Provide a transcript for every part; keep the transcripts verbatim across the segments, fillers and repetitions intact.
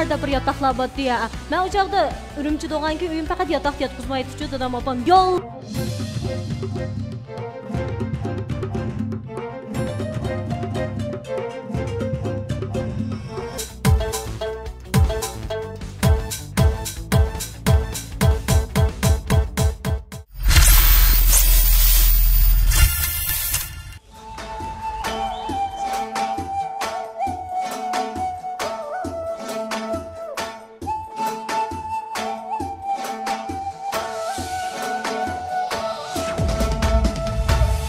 دەپ بىر ياتاقلار بارتتى يا. مەن ئۇ چاغدا ئۈرۈمچىدە بولغانكىن، ئۆيۈم پەقەت ياتاق ياتقۇزمايتتىچۇ، دادام، ئاپام يول.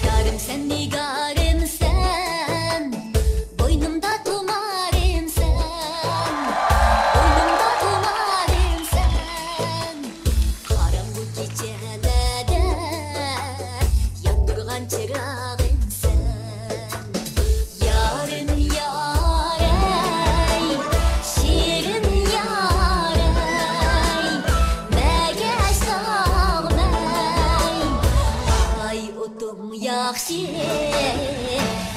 يارىمسەن، نىگارىمسەن، بوينۇمدا تۇمارىمسەن، بوينۇمدا تۇمارىمسەن. قاراڭغۇ كېچىلەردە ياندۇرغان چىراغىمسەن. يارىم يارەي، شېرىن يارەي، مەگەش تاغمەي. ئاي ئوتۇڭ ياخشى،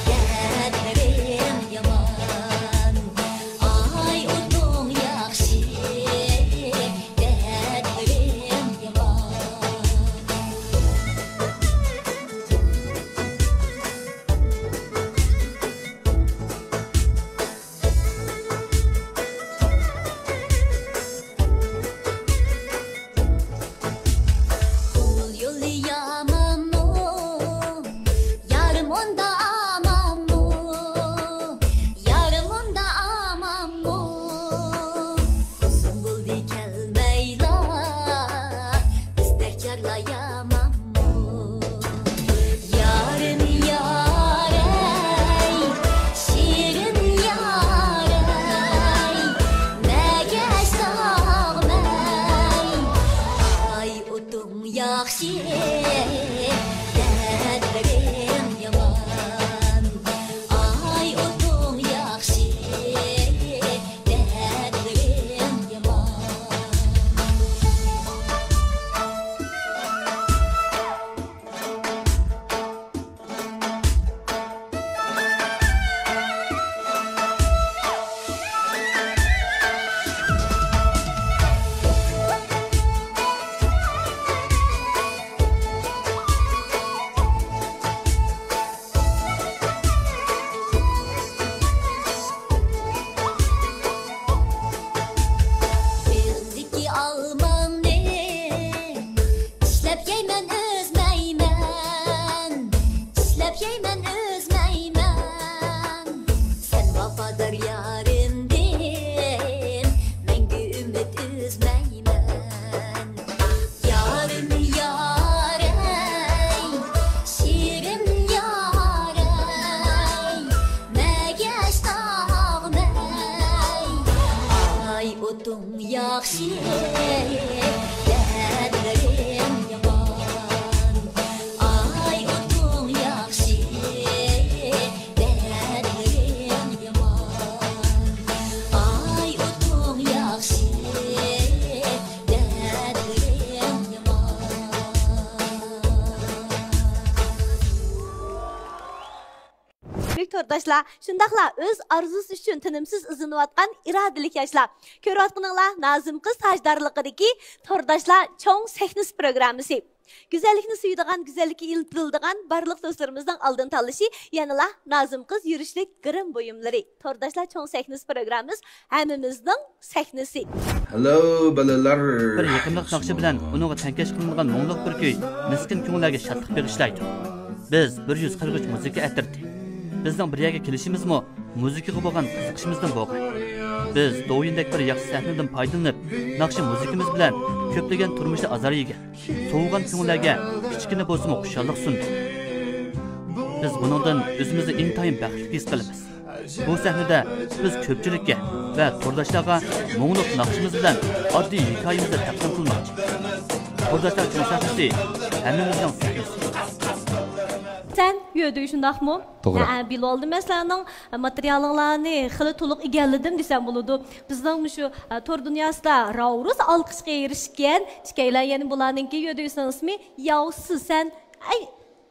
دەردلىرىم يامان. ئاي ئوتۇڭ ياخشى، دەردلىرىم يامان. ئۇل يولى يامانمۇ، يارىم ئۇندا ئامانمۇ، يارىم ئۇندا ئامانمۇ؟ ئۇزۇن بولدى كەلمەيلا، بىزدەك يارلار يامانمۇ؟ يارىم يارەي، شېرىن يارەي، مەگەش تاغمەي. ئاي ئوتۇڭ ياخشى، دەردلىرىم يامان. ئاي ئوتۇڭ ياخشى، دەردلىرىم يامان. بېغىمدىكى ئالماڭنى چىشلەپ يەيمەن، ئۈزمەيمەن، چىشلەپ يەيمەن، ئۈزمەيمەن. سەن ۋاپادار يارىمدىن مەڭگۈ ئۈمىد ئۈزمەيمەن. يارىم يارەي، شېرىن يارەي، مەگەش تاغمەي. ئاي ئوتۇڭ ياخشى، دەردلىرىم يامان. ئاي ئوتۇڭ ياخشى، دەردلىرىم يامان. ئاي ئوتۇڭ ياخشى، دەردلىرىم يامان. بۈيۈك تورداشلار، شۇنداقلا ئۆز ئارزۇسى ئۈچۈن تىنىمسىز ئىزدىنىۋاتقان ئىرادىلىك ياشلار. كۆرۈۋاتقىنىڭلار نازىم قىز تاجدارلىقىدىكى تورداشلار چوڭ سەھنىسى پروگراممىسى. گۈزەللىكنى سۆيىدىغان، گۈزەللىككە ئىلتىلىدىغان بارلىق دوستلىرىمىزنىڭ ئالدىن تاللىشى يەنىلا نازىم قىز يۈرۈشلۈك گىرىم بۇيۇملىرى. تورداشلار چوڭ سەھنىسى پروگراممىمىز ھەممىمىزنىڭ سەھنىسى. ھەلو، بالىلار! بىر يېقىملىق ناخشا بىلەن ئۇنىڭغا تەڭكەش قىلىنغان مۇڭلۇق بىر كۈي مىسكىن كۆڭۈللەرگە شادلىق بېغىشلايدۇ. بىز بىر يۈز قىرىق ئۈچ مۇزىكا ئەترىتى. بىزنىڭ بىر يەرگە كېلىشىمىزمۇ مۇزىكىغا بولغان قىزىقىشىمىزدىن بولغان. بىز دوۋيىندەك بىر ياخشى سەھنىدىن پايدىلىنىپ، ناخشا مۇزىكىمىز بىلەن كۆپلىگەن تۇرمۇشتا ئازار يېگەن، سوۋۇغان كۆڭۈللەرگە كىچىككىنە بولسىمۇ خۇشاللىق سۇندۇق. بىز بۇنىڭدىن ئۆزىمىزنى ئىنتايىن بەختلىك ھېس قىلىمىز. بۇ سەھنىدە بىز كۆپچىلىككە ۋە تورداشلارغا مۇڭلۇق ناخشىمىز بىلەن ئاددىي ھېكايىمىزنى تەقدىم قىلماقچى. تورداشلار چوڭ سەھنىسى، ھەممىمىزنىڭ سەھنىسى. سەن يۆدۈي، شۇنداقمۇ؟ توغرا. ھە، بىلىۋالدىم. مەن سىلەرنىڭ ماتېرىيالىڭلارنى خېلى تولۇق ئىگىلىدىم دېسەم بولىدۇ. بىزنىڭ مۇشۇ، ئە، تور دۇنياسىدا راۋۇرۇس ئالقىشقا ئېرىشكەن ئىككىيلەن، يەنى بۇلارنىڭكى يۆدۈيسىنىڭ ئىسمى ياۋ سىسەن. ئەي،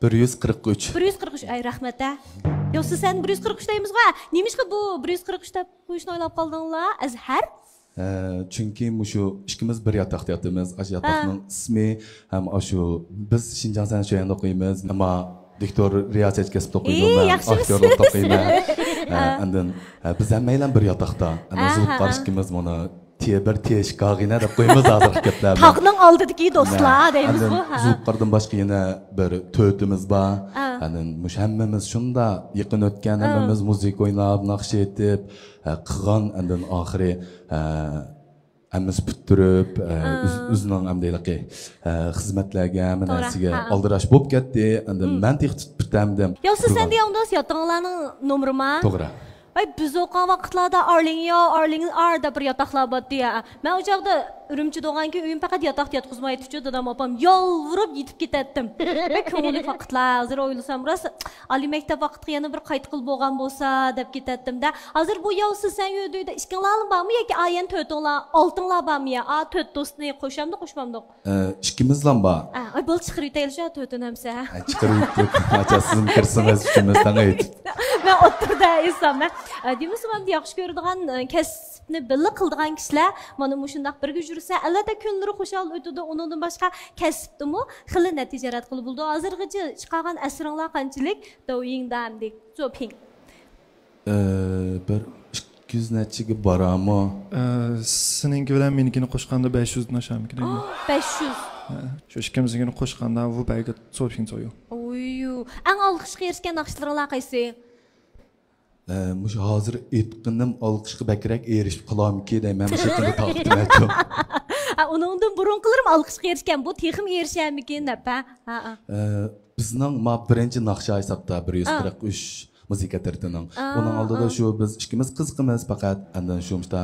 بىر يۈز قىرىق ئۈچ. بىر يۈز قىرىق ئۈچ، ئەي، رەھمەت، ھە. ياۋ سىسەن بىر يۈز قىرىق ئۈچ دەيمىزغۇ، ھە؟ نېمىشقا بۇ بىر يۈز قىرىق ئۈچ دەپ قويۇشنى ئويلاپ قالدىڭلار، ئەزھەر؟ ئە، چۈنكى مۇشۇ ئىككىمىز بىر ياتاقتا ياتىمىز. ئاشۇ ياتاقنىڭ ئىسمى ھەم ئاشۇ، بىز شىنجاڭ سەنئەت شۆيەندە ئوقۇيمىز. ئەمما دىكتور رىياسەتچى كەسىپتە ئوقۇيدۇ، مەن ئاكتيورلۇقتا ئوقۇيمەن. ئە، ئاندىن، ئە، بىز ھەممەيلەن بىر ياتاقتا. ئەنە زۇلپىقار ئىككىمىز مۇنى تىيە بىر تىيە شىكاغىنە دەپ قويىمىز ھازىرقى گەپلەر بىلەن. تاغنىڭ ئالدىدىكى دوستلار دەيمىزغۇ. ئاندىن زۇلپىقاردىن باشقا يەنە بىر تۆتىمىز بار. ئاندىن مۇشۇ ھەممىمىز شۇنداق يېقىن ئۆتكەن، ھەممىمىز مۇزىكا ئويناپ، ناخشا ئېيتىپ، ئە، قىلغان، ئاندىن ئاخىرى، ئە، ھەممىسى پۈتتۈرۈپ، ئە، ئۆز-، ئۆزىنىڭ ئەمدى ھېلىقى، ئە، خىزمەتلەرگە، ھەممە نەرسىگە ئالدىراش بولۇپ كەتتى. ئاندىن مەن تېخى پۈتەمدىم. يا، سىز سەندە يانداس ياتىڭلارنىڭ نومۇرىما؟ توغرا. ئاي، بىز ئوقۇغان ۋاقىتلاردا ئارلىڭ يا، ئارلىڭ ئار دەپ بىر ياتاقلار بارتتى يا. مەن ئۇ چاغدا ئۈرۈمچىدە بولغانكىن ئۆيۈم پەقەت ياتاقتا ياتقۇزمايتتىچۇ، دادام ئاپام يالۋۇرۇپ يېتىپ كېتەتتىم. بەك كۆڭۈللۈك ۋاقىتلار، ھازىر ئويلىسام راست ئالىي مەكتەپ ۋاقتىغا يەنە بىر قايتقىلى بولغان بولسا دەپ كېتەتتىم-دە. ھازىر بۇ ياۋ سىز سەن يۆدۈيدە ئىككىڭلارلا بارمۇ ياكى ئايەن تۆتۈڭلار، ئالتىڭلار بارمۇ يا؟ ئا، تۆت دوستنى قوشامدۇ، قوشمامدۇق؟ ئە، ئىككىمىزلا بار. ئا، ئاي، بولدى، چىقىرىۋېتەيلى شۇ تۆتىنى ھەمسە. ئە، چىقىرىۋېتىپ، ئاچا سىزمۇ كىرسىڭىز، ئۈچىمىز تەڭ ئېيتىپ. مەن ئوتتۇرىدا ئېيتسام، مەن، ئە، دېمىسىمۇ ئەمدى ياخشى كۆرىدىغان، ئە، كەسىپنى بىللە قىلىدىغان كىشىلەر مانا مۇشۇنداق بىرگە يۈرسە، ئەلۋەتتە كۈنلىرى خۇشال ئۆتىدۇ. ئۇنىڭدىن باشقا كەسىپتىمۇ خېلى نەتىجە ياراتقىلى بولىدۇ. ھازىرغىچە چىقارغان ئەسىرىڭلار قانچىلىك؟ دويىڭدا ئەمدى. زوپىڭ. ئە، بىر ئىككى يۈز نەچچىگە بارامۇ؟ ئە، سېنىڭكى بىلەن مېنىڭكىنى قوشقاندا بەش يۈزدىن ئاشامىكىن دەيمەن. بەش يۈز. ھە، شۇ ئىككىمىزنىڭكىنى قوشقاندا بۇ بەلكى سوپىڭ سويۇ. ئويۇ. ئەڭ ئالقىشقا ئېرىشكەن ناخشىلىرىڭلار قايسى؟ ئە، مۇشۇ ھازىر ئېيتقىنىم ئالقىشقا بەكرەك ئېرىشىپ قالامىكى دەيمەن، مۇشۇ يېقىندا تارقىتىمەنچۇ. ھە، ئۇنىڭدىن بۇرۇنقىلىرىم ئالقىشقا ئېرىشكەن، بۇ تېخىمۇ ئېرىشەرمىكىن دەپ، ھە؟ ھە، ھە. ئە، بىزنىڭ ما بىرىنچى ناخشا ھېسابتا بىر يۈز قىرىق ئۈچ مۇزىكا تەرىپىنىڭ. ئۇنىڭ ئالدىدا شۇ بىز ئىككىمىز قىزىقىمىز پەقەت. ئاندىن شۇ مۇشتا،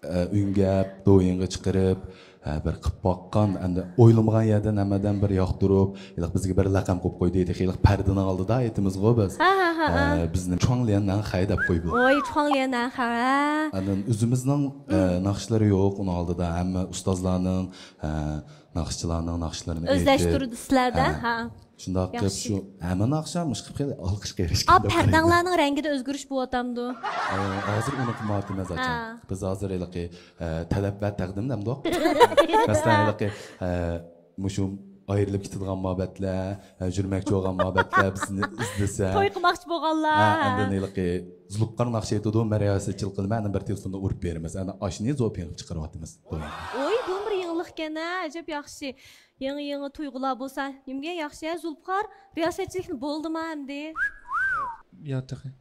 ئە، ئۈنگەپ، دويىنغا چىقىرىپ، ئە، بىر قىلىپ باققان، ئەمدى ئويلىمىغان يەردىن ھەممەدىن بىر ياقتۇرۇپ، ھېلىق بىزگە بىر لەقەم قويۇپ قويدى. تېخى ھېلىق پەردىنىڭ ئالدىدا ئېيتىمىزغۇ بىز. ھە، ھە، ھە، ئە، بىزنى چۇاڭليەن نەنخەي دەپ قويدى. ۋاي، چۇاڭليەن نەنخەي، ھە. ئاندىن ئۆزىمىزنىڭ، ئە، ناخشىلىرى يوق ئۇنىڭ ئالدىدا. ھەممە ئۇستازلارنىڭ، ئە، ناخشىچىلارنىڭ ناخشىلىرىنى ئۆزلەشتۈردى سىلەردە، ھە. شۇنداق قىلىپ شۇ ھەممە ناخشا مۇشۇ قىلىپ خېلى ئالقىشقا ئېرىشكەن. ئا، پەردەڭلارنىڭ رەڭگىدە ئۆزگىرىش بولۇۋاتامدۇ؟ ئە، ھازىر ئۇنى قىلمايۋاتىمىز ئاچا. ھە. بىز ھازىر ھېلىقى، ئە، تەلەپ ۋە تەقدىم دەمدۇق. مەسىلەن، ھېلىقى، ئە، مۇشۇ ئايرىلىپ كېتىدىغان مۇھەببەتلەر، ئە، يۈرمەكچى بولغان مۇھەببەتلەر بىزنى ئىزدىسە. توي قىلماقچى بولغانلار. ھە، ئاندىن ھېلىقى زۇلپىقار ناخشا ئېيتىدۇ، مەن رىياسەتچىلىك قىلىمەن، ئەنە بىر تېلېفوندا ئۇرۇپ بېرىمىز. ئەنە ئاشۇنى زوپىڭ قىلىپ چىقىرىۋاتىمىز. ئوي، بۇمۇ بىر يېڭىلىقكەن ھە، ئەجەب ياخشى. يېڭى، يېڭى تۇيغۇلار بولسا نېمىگە ياخشى ھە؟ زۇلپىقار رىياسەتچىلىكنى بولدىما ئەمدى؟ يا تېخى.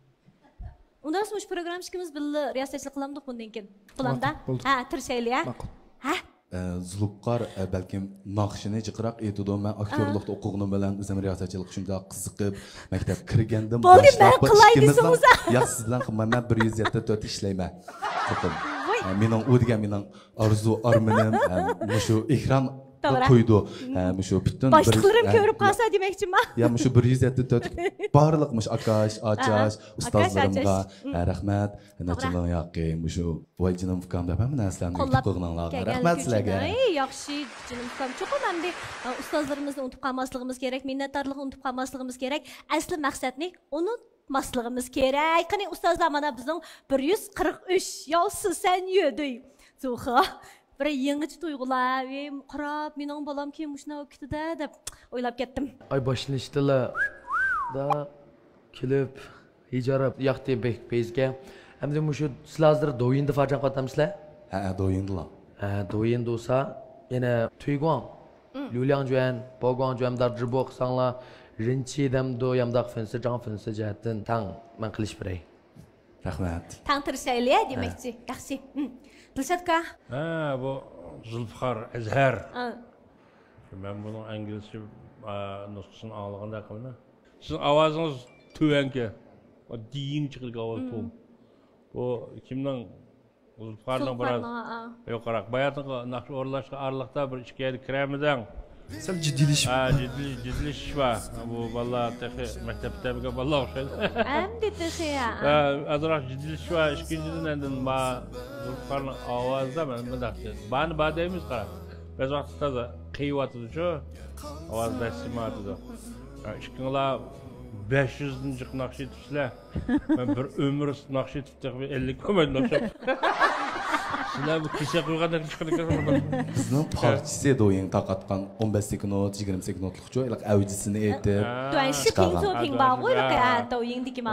ئۇنداق بولسا مۇشۇ پروگرامما ئىككىمىز بىللە رىياسەتچىلىك قىلامدۇق بۇندىن كېيىن. پىلاندا؟ ماقۇل، بولدى. ھە، تىرىشايلى ھە؟ ماقۇل. ھە؟ ئە، زۇلپىقار، ئە، بەلكىم ناخشىنى جىقراق ئېيتىدۇ. مەن ئاكتيورلۇقتا ئوقۇغىنىم بىلەن ئۆزۈم رىياسەتچىلىكقا شۇنچە قىزىقىپ، مەكتەپ كىرگەندىن باشلاپ بۇ ئىككىمىزنىڭ، ياق، سىز بىلەن قىلمايمەن، بىر يۈز يەتتە تۆت ئىشلەيمەن. چوقۇم. ئە، مېنىڭ ئۇ دېگەن مېنىڭ ئارزۇ، ئارمىنىم، ئە، مۇشۇ ئېكران توغرا. قويىدۇ. ھە، مۇشۇ پۈتۈن باشلىقلىرىم بىر، ھە، كۆرۈپ قالسا دېمەكچىما؟ يا، مۇشۇ بىر يۈز يەتتە تۆت بارلىق مۇشۇ ئاكاش، ئاچاش، ئۇستازلىرىمغا، ھە، رەھمەت. توغرا. ئىناچىلىڭ ياقى مۇشۇ ۋاي جېنىم ئۇكام دەپ ھەممە نەرسىلەرنى ئۆگىتىپ قويغىنىڭلارغا رەھمەت سىلەرگە. ئەي، ياخشى جېنىم ئۇكام. چوقۇم ئەمدى، ئە، ئۇستازلىرىمىزنى ئۇنتۇپ قالماسلىقىمىز كېرەك، مىننەتدارلىقنى ئۇنتۇپ قالماسلىقىمىز كېرەك. ئەسلى مەقسەتنى ئۇنۇت ماسلىقىمىز كېرەك. قېنى، ئۇستازلار، مانا بىزنىڭ بىر يۈز قىرىق ئۈچ ياۋسى سەن يۆدۈي زۇخا. بىر يېڭىچە تۇيغۇلار، ۋى، قاراپ، مېنىڭ بالام كېيىن مۇشۇنداق بولۇپ كېتىدۇ دەپ ئويلاپ كەتتىم. ئاي، باشلىنىشتىلا دا كېلىپ، ھىجارەپ ياقتى بەك پەيزىكەن. ئەمدى مۇشۇ سىلەر ھازىر دويىندا فارجان قاتنامسىلەر؟ ھە، دويىندىلا. ھە، دويىندا بولسا، يەنە تۇيگۇاڭ. ليۇلياڭجۈەن، بوگۇاڭجۈەن داپ جىبو قىلساڭلار، رىنچى دەمدۇ يامداق فىنسى جاڭ فىنسى جەھەتتىن تەڭ مەن قىلىشىپ بېرەي. رەھمەت. تەڭ تىرىشايلى، دېمەكچى. ياخشى. دىلشات ئاكا. ھە، بۇ زۇلپىقار ئەزھەر. مەن بۇنىڭ ئىنگلىزچە، ئا، نۇسخىسىنى ئاڭلىغاندا قىلىمەن. سىزنىڭ ئاۋازىڭىز تۆۋەنكى. دىيىڭ چىقىدىكەن ئاۋاز توم. بۇ كىمنىڭ؟ زۇلپىقارنىڭ بىراز يۇقىرىراق. باياتىنقى ناخشا ئورۇنلاشقان ئارىلىقتا بىر ئىككى يەردە كىرەمىدىڭ؟ سەل جىددىيلىشىپ. ھە، جىددىي-، جىددىيلىشىش بار. بۇ بالىلار تېخى مەكتەپ پۈتەلمىگەن بالىلار ئوخشايدۇ. ئەمدى تېخى، ھە. ھە، ئازراق جىددىيلىشىش بار. ئىككىنچىدىن، ئاندىن ما-، زۇلپىقارنىڭ ئاۋازىدا مانا مۇنداق، بارنى بار دەيمىز، قارا. بەزى ۋاقىتتا تازا قېيىۋاتىدۇ شۇ. ئاۋاز دەسسىمەۋاتىدۇ. ھە، ئىككىڭلار بەش يۈزدىن جىق ناخشا ئېيتىپسىلەر. مەن بىر ئۆمۈر ناخشا ئېيتىپ تېخى ئەللىك بولمايدۇ ناخشا. سىلەر بۇ كېسەك قويغاندەك چىقىدىكەن. بىزنىڭ پارچىسى دويىڭ تارقاتقان ئون بەش سېكۇنت، يىگىرمە سېكۇنتلۇق شۇ، ئەۋجىسىنى ئېيتىپ. 短视频作品吧，我有个抖音的嘛。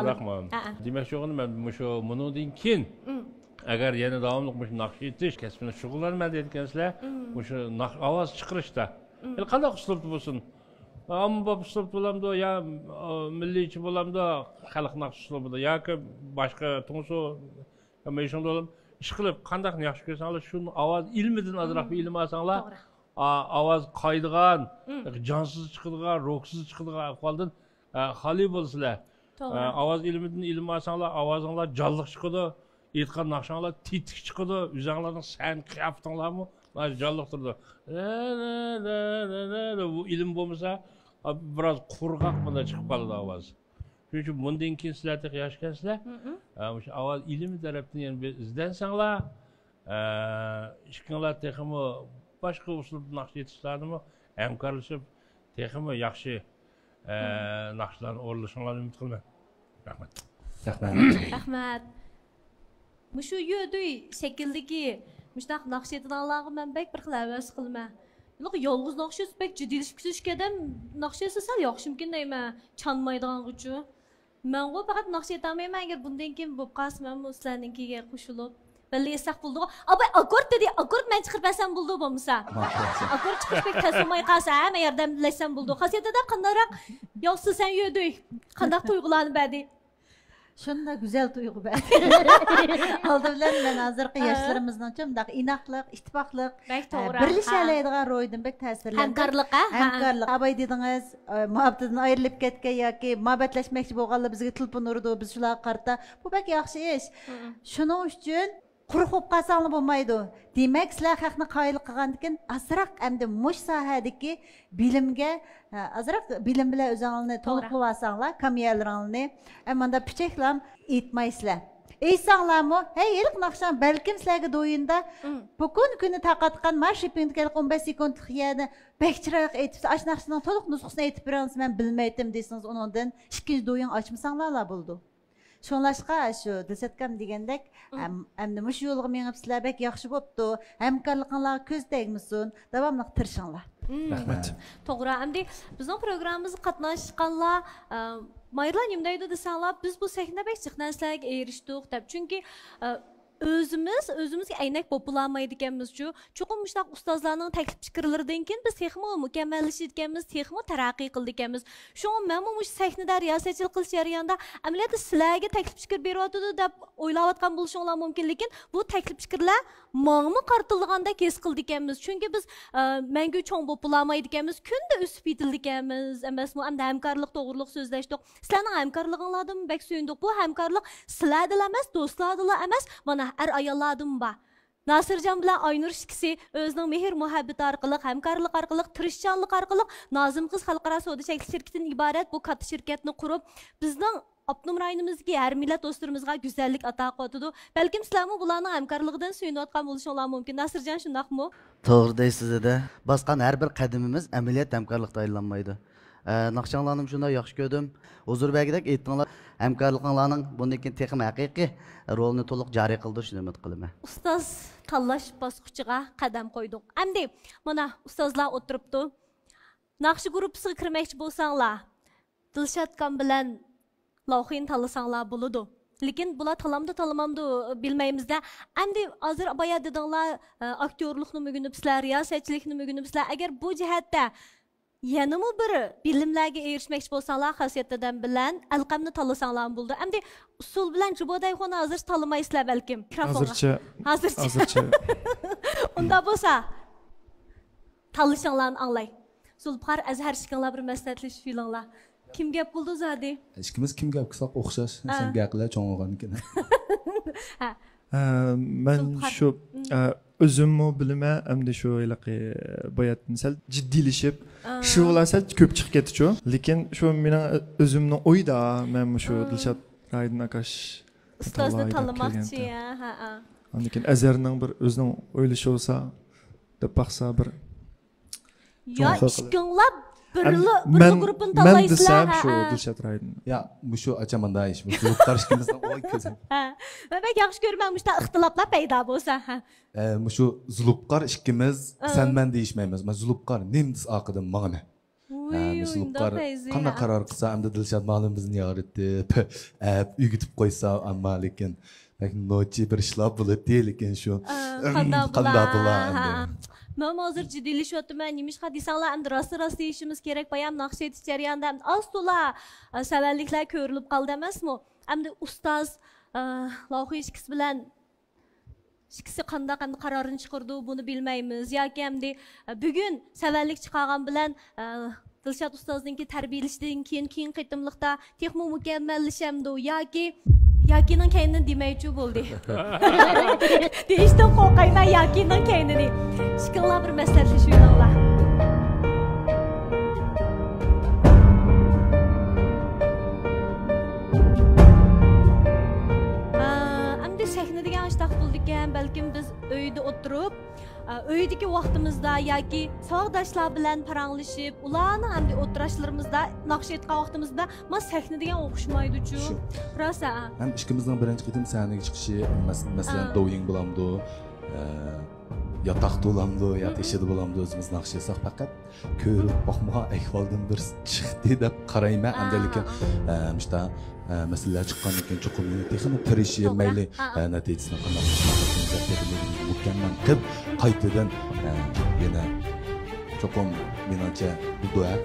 دېمەكچى بولغىنىم مەن مۇشۇ مۇنۇدىن كېيىن ئەگەر يەنە داۋاملىق مۇشۇ ناخشا ئېيتىش كەسپىنى شۇغۇللىنىمەن دەيدىكەنسىلەر، مۇشۇ ناخشا ئاۋاز چىقىرىشتا ھېلى قانداق ئۇسلۇبتا بولسۇن، ئاممىباب ئۇسلۇبتا بولامدۇ يا مىللىيچە بولامدۇ، خەلق ناخشا ئۇسلۇبىدا ياكى باشقا تۇڭسۇ مەيشىڭدا بولۇپ ئىش قىلىپ قانداق ياخشى كۆرسەڭلار شۇ ئاۋاز ئىلمىدىن ئازراق بىر ئىلىم ئالساڭلار، ئاۋاز قايىدىغان، جانسىز چىقىدىغان، روھسىز چىقىدىغان ئەھۋالدىن خالىي بولىسىلەر. ئاۋاز ئىلمىدىن ئىلىم ئالساڭلار ئاۋازىڭلار جانلىق چىقىدۇ، ئېيتقان ناخشاڭلار تېتىك چىقىدۇ، ئۆزۈڭلارنىڭ سەھنە قىياپىتىڭلارمۇ جانلىق تۇرىدۇ. بۇ ئىلىم بولمىسا بىراز قۇرغاق بىلەن چىقىپ قالىدۇ ئاۋاز. شۇنىڭ ئۈچۈن بۇندىن كېيىن سىلەر تېخى ياشكەنسىلەر. مۇشۇ ئاۋاز ئىلمى تەرەپتىن يەنە بىر ئىزدەنسەڭلار، ئىككىڭلار تېخىمۇ باشقا ئۇسلۇبدا ناخشا ئېيتىشلارنىمۇ ھەمكارلىشىپ تېخىمۇ ياخشى ناخشىلارنى ئورۇنلىشىڭلارنى ئۈمىد قىلىمەن. رەھمەت. رەھمەت. رەھمەت. مۇشۇ يۆدۈي شەكىلدىكى مۇشۇنداق ناخشا ئېيتىدىغانلارغا مەن بەك بىر خىل ھەۋەس قىلىمەن. يالغۇز ناخشا ئېيتسا بەك جىددىيلىشىپ كېتىدىكەن. ناخشا ئېيتسا سەل ياخشىمىكىن دەيمەن، چانمايدىغانغۇچۇ. مەنغۇ پەقەت ناخشا ئېيتالمايمەن، ئەگەر بۇندىن كېيىن بولۇپ قالسا مەنمۇ سىلەرنىڭكىگە قوشۇلۇپ بىللە ئېيتساق بولىدىغۇ. ئاباي ئاككورد دېدى، ئاككورد مەن چىقىرىپ بەرسەم بولىدۇ بولمىسا. ئاككورد چىقىرىش بەك تەس بولماي قالسا ھەممە ياردەملەشسەم بولىدۇ. خاسىيەتتە قانداقراق ياخشى سەن يۆدۈي قانداق تۇيغۇلارنى بەردى؟ شۇنداق گۈزەل تۇيغۇ بەردى. ئالدى بىلەن مەن ھازىرقى ياشلىرىمىزنىڭچۇ مۇنداق ئىناقلىق، ئىتتىپاقلىق، بىرلىشەلەيدىغان روھىدىن بەك تەسىرلەندىم. ھەمكارلىق، ھە؟ ھەمكارلىق. ئاباي دېدىڭىز، مۇھەببىتىدىن ئايرىلىپ كەتكەن ياكى مۇھەببەتلەشمەكچى بولغانلار بىزگە تېلېفون ئۇرىدۇ، بىز شۇلارغا قارىتا. بۇ بەك ياخشى ئىش. شۇنىڭ ئۈچۈن قۇرۇق بولۇپ قالساڭلار بولمايدۇ. دېمەك، سىلەر خەقنى قايىل قىلغاندىكىن ئازراق ئەمدى مۇشۇ ساھەدىكى بىلىمگە، ئازراق بىلىم بىلەن ئۆزۈڭلارنى تولۇقلىۋالساڭلار، كامىيەلىرىڭلارنى. ئەمما مۇنداق پۈچەكلەم ئېيتمايسىلەر. ئېيتساڭلارمۇ، ھەي، ھېلىقى ناخشاڭ بەلكىم سىلەرگە دويىندا بۈگۈن كۈنى تارقاتقان ما شىپىڭدىكى ئون بەش سېكۇنتلۇق يەرنى بەك چىرايلىق ئېيتىپسىز، ئاش ناخشىنىڭ تولۇق نۇسخىسىنى ئېيتىپ بېرىڭ دېسە، مەن بىلمەيتتىم دېسىڭىز، ئۇنىڭدىن ئىككىنچى دويىڭ ئاچمىساڭلارلا بولىدۇ. شۇڭلاشقا شۇ دىلشاتكام دېگەندەك، ئەمدى مۇشۇ يولغا مېڭىپسىلەر، بەك ياخشى بوپتۇ. ھەمكارلىقىڭلارغا كۆز تەگمىسۇن. داۋاملىق تىرىشىڭلار. رەھمەت. توغرا. ئەمدى بىزنىڭ پروگراممىمىزغا قاتناشقانلار، ئە، مايرىلار نېمە دەيدۇ دېسەڭلار، بىز بۇ سەھنىدە بەك جىق نەرسىلەرگە ئېرىشتۇق دەپ. چۈنكى، ئە، ئۆزىمىز ئۆزىمىزگە ئەينەك بولۇپ بولالمايدىكەنمىزچۇ. چوقۇم مۇشۇنداق ئۇستازلارنىڭ تەكلىپ پىكىرلىرىدىن كېيىن بىز تېخىمۇ مۇكەممەللىشىدىكەنمىز، تېخىمۇ تەرەققىي قىلىدىكەنمىز. شۇڭا مەنمۇ مۇشۇ سەھنىدە رىياسەتچىلىك قىلىش جەريانىدا ئەمەلىيەتتە سىلەرگە تەكلىپ پىكىر بېرىۋاتىدۇ دەپ ئويلاۋاتقان بولۇشۇڭلار مۇمكىن، لېكىن بۇ تەكلىپ پىكىرلەر ماڭىمۇ قارىتىلىدىغاندەك ھېس قىلىدىكەنمىز. چۈنكى بىز، ئە، مەڭگۈ چوڭ بولۇپ بولالمايدىكەنمىز، كۈندە ئۆسۈپ يېتىلىدىكەنمىز ئەمەسمۇ؟ ئەمدى ھەمكارلىق توغرۇلۇق سۆزلەشتۇق. سىلەرنىڭ ھەمكارلىقىڭلاردىن بەك سۆيۈندۇق. بۇ ھەمكارلىق سىلەردىلا ئەمەس، دوستلاردىلا ئەمەس، مانا ئەر ئاياللاردىمۇ بار. ناسىرجان بىلەن ئاينۇر ئىككىسى ئۆزىنىڭ مېھىر مۇھەببىتى ئارقىلىق، ھەمكارلىق ئارقىلىق، تىرىشچانلىق ئارقىلىق نازىم قىز خەلقئارا سودا چەكلىك شىركىتىنى ئىبارەت بۇ كاتتا شىركەتنى قۇرۇپ، بىزنىڭ ئاپتونوم رايونىمىزدىكى ھەر مىللەت دوستلىرىمىزغا گۈزەللىك ئاتا قىلىۋاتىدۇ. بەلكىم سىلەرمۇ بۇلارنىڭ ھەمكارلىقىدىن سۆيۈنۈۋاتقان بولۇشۇڭلار مۇمكىن. ناسىرجان، شۇنداقمۇ؟ توغرا دەيسىز، ھەدە. باسقان ھەر بىر قەدىمىمىز ئەمەلىيەت ھەمكارلىقتا ئايلانمايدۇ. ئە، ناخشاڭلارنىمۇ شۇنداق ياخشى كۆردۈم. ھۇزۇر بەگدەك ئېيتتىڭلار، ھەمكارلىقىڭلارنىڭ بۇندىن كېيىن تېخىمۇ ھەقىقىي رولىنى تولۇق جارى قىلدۇرۇشىنى ئۈمىد قىلىمەن. ئۇستاز تاللاش باسقۇچىغا قەدەم قويدۇق. ئەمدى مانا ئۇستازلار ئولتۇرۇپتۇ. ناخشا گۇرۇپپىسىغا كىرمەكچى بولساڭلار، دىلشاتكام بىلەن لاۋخۇينى تاللىساڭلار بولىدۇ. لېكىن بۇلار تالامدۇ، تاللىمامدۇ بىلمەيمىز-دە. ئەمدى ھازىر بايا دېدىڭلار، ئە، ئاكتيورلۇقنىمۇ ئۆگىنىپسىلەر، رىياسەتچىلىكنىمۇ ئۆگىنىپسىلەر. ئەگەر بۇ جەھەتتە يەنىمۇ بىر بىلىملەرگە ئېرىشمەكچى بولساڭلار، خاسىيەت دادام بىلەن ئەلقەمنى تاللىساڭلارمۇ بولىدۇ. ئەمدى ئۇسسۇل بىلەن جۇبو دايخۇنى ھازىرچە تاللىمايسىلەر بەلكىم. مىكروفونغا. ھازىرچە. ھازىرچە. ھازىرچە. ئۇنداق بولسا، تاللىشىڭلارنى ئاڭلاي. زۇلپىقار، ئەزھەر، ئىككىڭلار بىر مەسلىھەتلىشىپ ئېلىڭلار. كىم گەپ قىلىدۇ زادى؟ ئىككىمىز كىم گەپ قىلساق ئوخشاش. ھە. سەن گەپ قىلە چوڭ بولغاندىكىن. ھە. ئە، مەن زۇلپىقار. شۇ، ئە، ئۆزۈممۇ بىلىمەن، ئەمدى شۇ ھېلىقى باياتتىن سەل جىددىيلىشىپ، ئا. شۇغۇلار سەل كۆپ چىقىپ كەتتىچۇ. لېكىن شۇ مېنىڭ ئۆزۈمنىڭ ئويىدا، مەن مۇشۇ ئا. دىلشات رايدىن ئاكاش ئۇستازنى تاللىماقچى، ھە، ھە. ئاندىن كېيىن ئەزھەرنىڭ بىر ئۆزىنىڭ ئويلىشى بولسا دەپ باقسا بىر يا، ئىككىڭلار بىرلا، بىرلا گۇرۇپپىنى تاللايسىلەر، دېسەم، ھە، شۇ، ھە. دىلشات رايدىن. يا، مۇشۇ ئاچا ماندا ئىش، مۇشۇ زۇلۇپقار ئىككىمىزنىڭ ئوي كۆزى. ھە. مەن بەك ياخشى كۆرىمەن مۇشۇنداق ئىختىلاپلار پەيدا بولسا، ھە. ئە، مۇشۇ زۇلۇپقار ئىككىمىز، ئە، سەن مەن دېيىشمەيمىز. مەن زۇلۇپقار نېمە دېسە ئارقىدىن ماڭىمەن. ھە، مۇشۇ زۇلۇپقار قانداق قارار قىلسا، ئەمدى دىلشات مۇئەللىم بىزنى يارىتىپ، ئەپ ئۆگىتىپ قويسا، ئەمما لېكىن بەك نوچى بىر ئىشلار بولاتتى، لېكىن شۇ، ئە، قانداق قانداق بولا، بولا، ھە. ئەمدى. مەن ھازىر جىددىيلىشىۋاتىمەن، نېمىشقا دېسەڭلار، ئەمدى راستىن راست دېيىشىمىز كېرەك، بايام ناخشا ئېيتىش جەريانىدا ئەمدى ئاز تولا، ئە، سەۋەنلىكلەر كۆرۈلۈپ قالدى ئەمەسمۇ؟ ئەمدى ئۇستاز، ئە، لاۋخۇي ئىككىسى بىلەن ئىككىسى قانداق ئەمدى قارارنى چىقىرىدۇ، بۇنى بىلمەيمىز. ياكى ئەمدى، ئە، بۈگۈن سەۋەنلىك چىقارغان بىلەن، ئە، دىلشات ئۇستازنىڭكى تەربىيەلىشىدىن كېيىن، كېيىن قېتىملىقتا تېخىمۇ مۇكەممەللىشەمدۇ ياكى، ياكىنىڭ كەينىنى دېمەيچۇ بولدى. دېيىشتىن قورقايمەن ياكىنىڭ كەينىنى. ئىككىڭلار بىر مەسلىھەتلىشىۋېلىڭلار. ئا، ئەمدى سەھنە دېگەن ئاشتاق بولىدىكەن، بەلكىم بىز ئۆيدە ئولتۇرۇپ، ئا، ئۆيدىكى ۋاقتىمىزدا ياكى ساۋاقداشلار بىلەن پاراڭلىشىپ، ئۇلارنىڭ ئەمدى ئولتۇراشلىرىمىزدا ناخشا ئېيتقان ۋاقتىمىزدا، ما سەھنە دېگەن ئوخشىمايدۇچۇ. شۇ. راست، ھە. ھەم ئىككىمىزنىڭ بىرىنچى قېتىم سەھنىگە چىقىشى، مەس-، مەسىلەن، ھە، دوۋيىڭ بولامدۇ، ئە، ياتاقتا بولامدۇ، يا، ھە، تېشىدا بولامدۇ، ئۆزىمىز ناخشا ئېيتساق پەقەت كۆرۈپ باقمىغان ئەھۋالدىن بىرسى چىقتى دەپ قارايمەن. ئەمدى، ئا، لېكىن، ئا، ئە، مۇشتا، ئە، مەسىلىلەر چىققاندىن كېيىن چوقۇم يەنە تېخىمۇ تىرىشىپ، توغرا. مەيلى، ئا، ئا، ئە، نەتىجىسىنى قانداق چىقارساق تېخىمۇ مۇكەممەل قىلىپ، قايتىدىن، ئە، يەنە چوقۇم مېنىڭچە بولىدۇ، ھە؟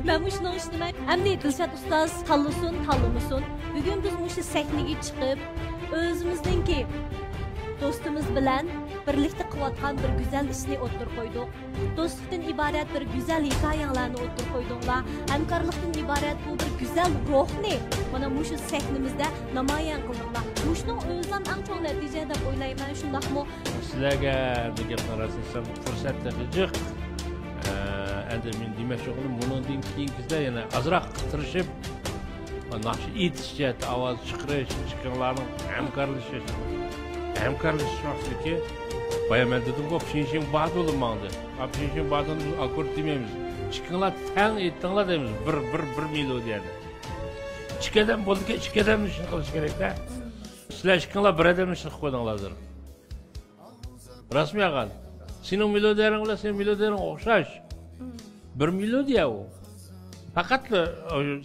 مەنمۇ شۇنىڭ ئۈستىمەن. ئەمدى دىلشات ئۇستاز تاللىسۇن، تاللىمىسۇن، بۈگۈن بىز مۇشۇ سەھنىگە چىقىپ، ئۆزىمىزنىڭكى دوستىمىز بىلەن بىرلىكتە قىلىۋاتقان بىر گۈزەل ئىشنى ئوتتۇرىغا قويدۇق. دوستلۇقتىن ئىبارەت بىر گۈزەل ھېكايەڭلارنى ئوتتۇرىغا قويدۇڭلار. ھەمكارلىقتىن ئىبارەت بۇ بىر گۈزەل روھنى مانا مۇشۇ سەھنىمىزدە نامايان قىلدىڭلار. مۇشۇنىڭ ئۆزىلا ئەڭ چوڭ نەتىجە دەپ ئويلايمەن، شۇنداقمۇ؟ سىلەرگە بىر گەپنى راست ئېيتسام، پۇرسەت تېخى جىق. ئە، ئەمدى مېنىڭ دېمەكچى بولغىنىم، بۇنىڭدىن كېيىنكىسىدە يەنە ئازراق تىرىشىپ، ناخشا ئېيتىش جەھەتتە، ئاۋاز چىقىرىش، ئىككىڭلارنىڭ ھەمكارلىشىش، ھەمكارلىشىش ۋاقتىدىكى، بايا مەن دېدىمغۇ، پىڭشىڭ بادۇن ماڭدى. ھا، پىڭشىڭ بادۇن ئاككورد دېمەيمىز. ئىككىڭلار تەڭ ئېيتتىڭلار دەيمىز، بىر، بىر، بىر مېلودىيەنى. ئىككى ئادەم بولىدىكەن، ئىككى ئادەمنى شۇنى قىلىش كېرەكتە. سىلەر ئىككىڭلار بىر ئادەمنى شۇنى قىلىپ قويدۇڭلار ھازىر. رەسمىي ئالغان. سېنىڭ مېلودىيەڭ بىلەن سېنىڭ مېلودىيەڭ ئوخشاش. بىر مېلودىيە ئۇ. پەقەتلا، ئۇ،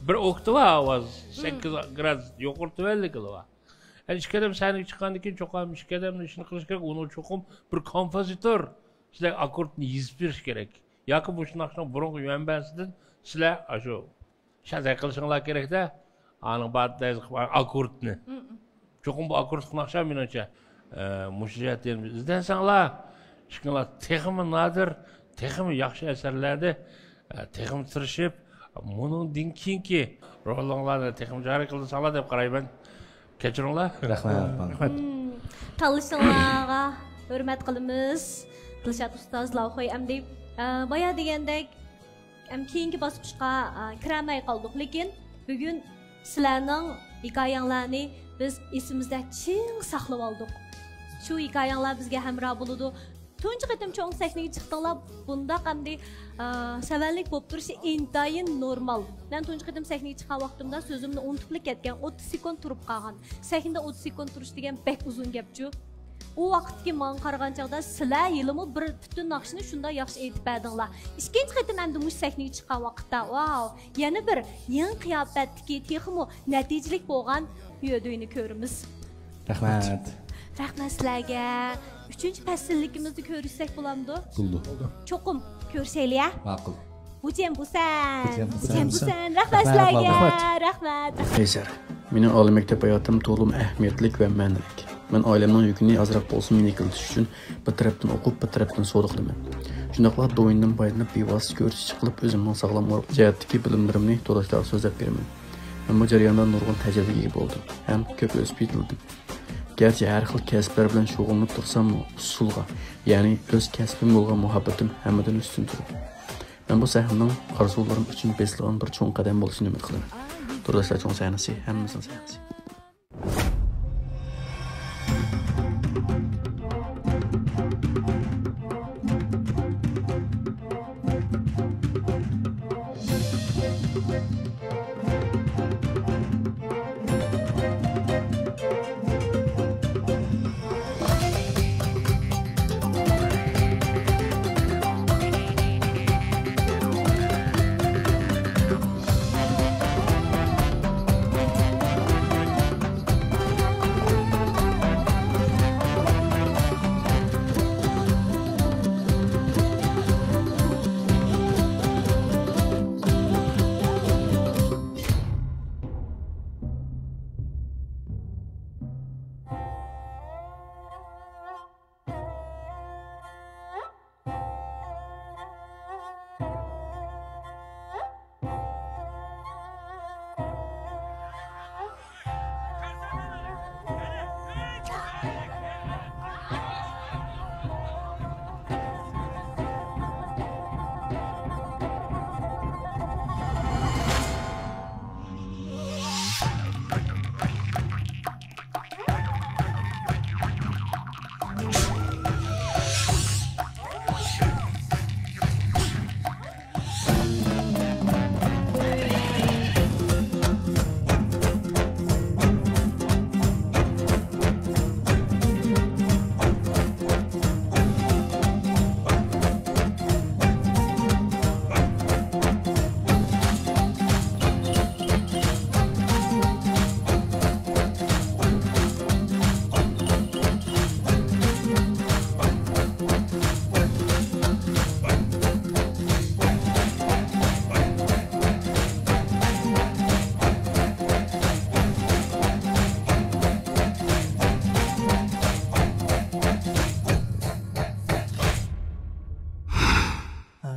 بىر ئوكتاۋا ئاۋاز، سەككىز گرادۇس يۇقىرى تۆۋەنلىكى بار. ئەنە ئىككى ئادەم سەھنىگە چىققاندىن كېيىن، چوقۇم ئىككى ئادەمنىڭ ئىشىنى قىلىش كېرەك. ئۇنىڭ چوقۇم بىر كومپوزىتور سىلەرگە ئاككوردنى يېزىپ بېرىش كېرەك. ياكى مۇشۇ ناخشىنىڭ بۇرۇنقى يۆنبەسىدىن سىلەر ئاشۇ شەزەي قىلىشىڭلار كېرەكتە. ئانىڭ بار دەيدىغان ئاككوردنى. مم. چوقۇم بۇ ئاككوردلۇق ناخشا مېنىڭچە، ئە، مۇشۇ جەھەتتىن ئىزدەنسەڭلار، ئىشقىلىپ تېخىمۇ نادىر، تېخىمۇ ياخشى ئەسەرلەردە، ئە، تېخىمۇ تىرىشىپ، مۇنىڭدىن كېيىنكى رولۇڭلارنى تېخىمۇ جارى قىلساڭلار دەپ قارايمەن. كەچۈرۈڭلار. رەھمەت. رەھمەت. مم. تاللىشىڭلارغا ھۆرمەت قىلىمىز. دىلشات ئۇستاز، لاۋخۇي ئەمدى، ئە، بايا دېگەندەك، ئەم، كېيىنكى باسقۇچقا، ئا، كىرەلمەي قالدۇق. لېكىن بۈگۈن سىلەرنىڭ ھېكايەڭلارنى بىز ئېسىمىزدە چىڭ ساقلىۋالدۇق. شۇ ھېكايەڭلار بىزگە ھەمراھ بولىدۇ. تۇنجى قېتىم چوڭ سەھنىگە چىقتىڭلار، بۇنداق ئەمدى، ئا، سەۋەنلىك بولۇپ تۇرۇشى ئىنتايىن نورمال. مەن تۇنجى قېتىم سەھنىگە چىققان ۋاقتىمدا سۆزۈمنى ئۇنتۇپلا كەتكەن، ئوتتۇز سېكۇنت تۇرۇپ قالغان. سەھنىدە ئوتتۇز سېكۇنت تۇرۇش دېگەن بەك ئۇزۇن گەپچۇ. ئۇ ۋاقىتتىكى ماڭا قارىغان چاغدا سىلەر ھېلىمۇ بىر پۈتۈن ناخشىنى شۇنداق ياخشى ئېيتىپ بەردىڭلار. ئىككىنچى قېتىم ئەمدى مۇشۇ سەھنىگە چىققان ۋاقىتتا، ۋاۋ، يەنە بىر يېڭى قىياپەتتىكى، تېخىمۇ نەتىجىلىك بولغان يۆدۈينى كۆرىمىز. رەھمەت. رەھمەت سىلەرگە. ئۈچىنچى پەسىللىكىمىزنى كۆرۈشسەك بولامدۇ؟ بولىدۇ. چوقۇم كۆرۈشەيلى، ھە؟ ماقۇل. بۇ جەم بۇ سەن. بۇ جەم بۇ سەن. بۇ جەم بۇ سەن. رەھمەت سىلەرگە. رەھمەت. قەيسەر. مېنىڭ ئالىي مەكتەپ ھاياتىم تولىمۇ ئەھمىيەتلىك ۋە مەنىلىك. مەن ئائىلەمنىڭ يۈكىنى ئازراق بولسىمۇ يېنىكلىتىش ئۈچۈن بىر تەرەپتىن ئوقۇپ، بىر تەرەپتىن سودا قىلىمەن. شۇنداقلا دوۋيىندىن بىۋاسىتە كۆرسىتىش قىلىپ، ئۆزۈمنىڭ ساغلام جەھەتتىكى بىلىملىرىمنى تورداشلارغا سۆزلەپ بېرىمەن. مەن بۇ جەرياندا نۇرغۇن تەجرىبىگە ئىگە بولدۇم ھەم كۆپ ئۆسۈپ يېتىلدىم. گەرچە ھەر خىل كەسىپلەر بىلەن شۇغۇللىنىپ تۇرساممۇ، ئۇسسۇلغا، يەنى ئۆز كەسپىمگە بولغان مۇھەببىتىم ھەممىدىن ئۈستۈن تۇرىدۇ. مەن بۇ سەھنىنىڭ ئارزۇلىرىم ئۈچۈن بېسىلغان بىر چوڭ قەدەم بولۇشىنى ئۈمىد قىلىمەن. تورداشلار چوڭ سەھنىسى، ھەممىمىزنىڭ سەھنىسى.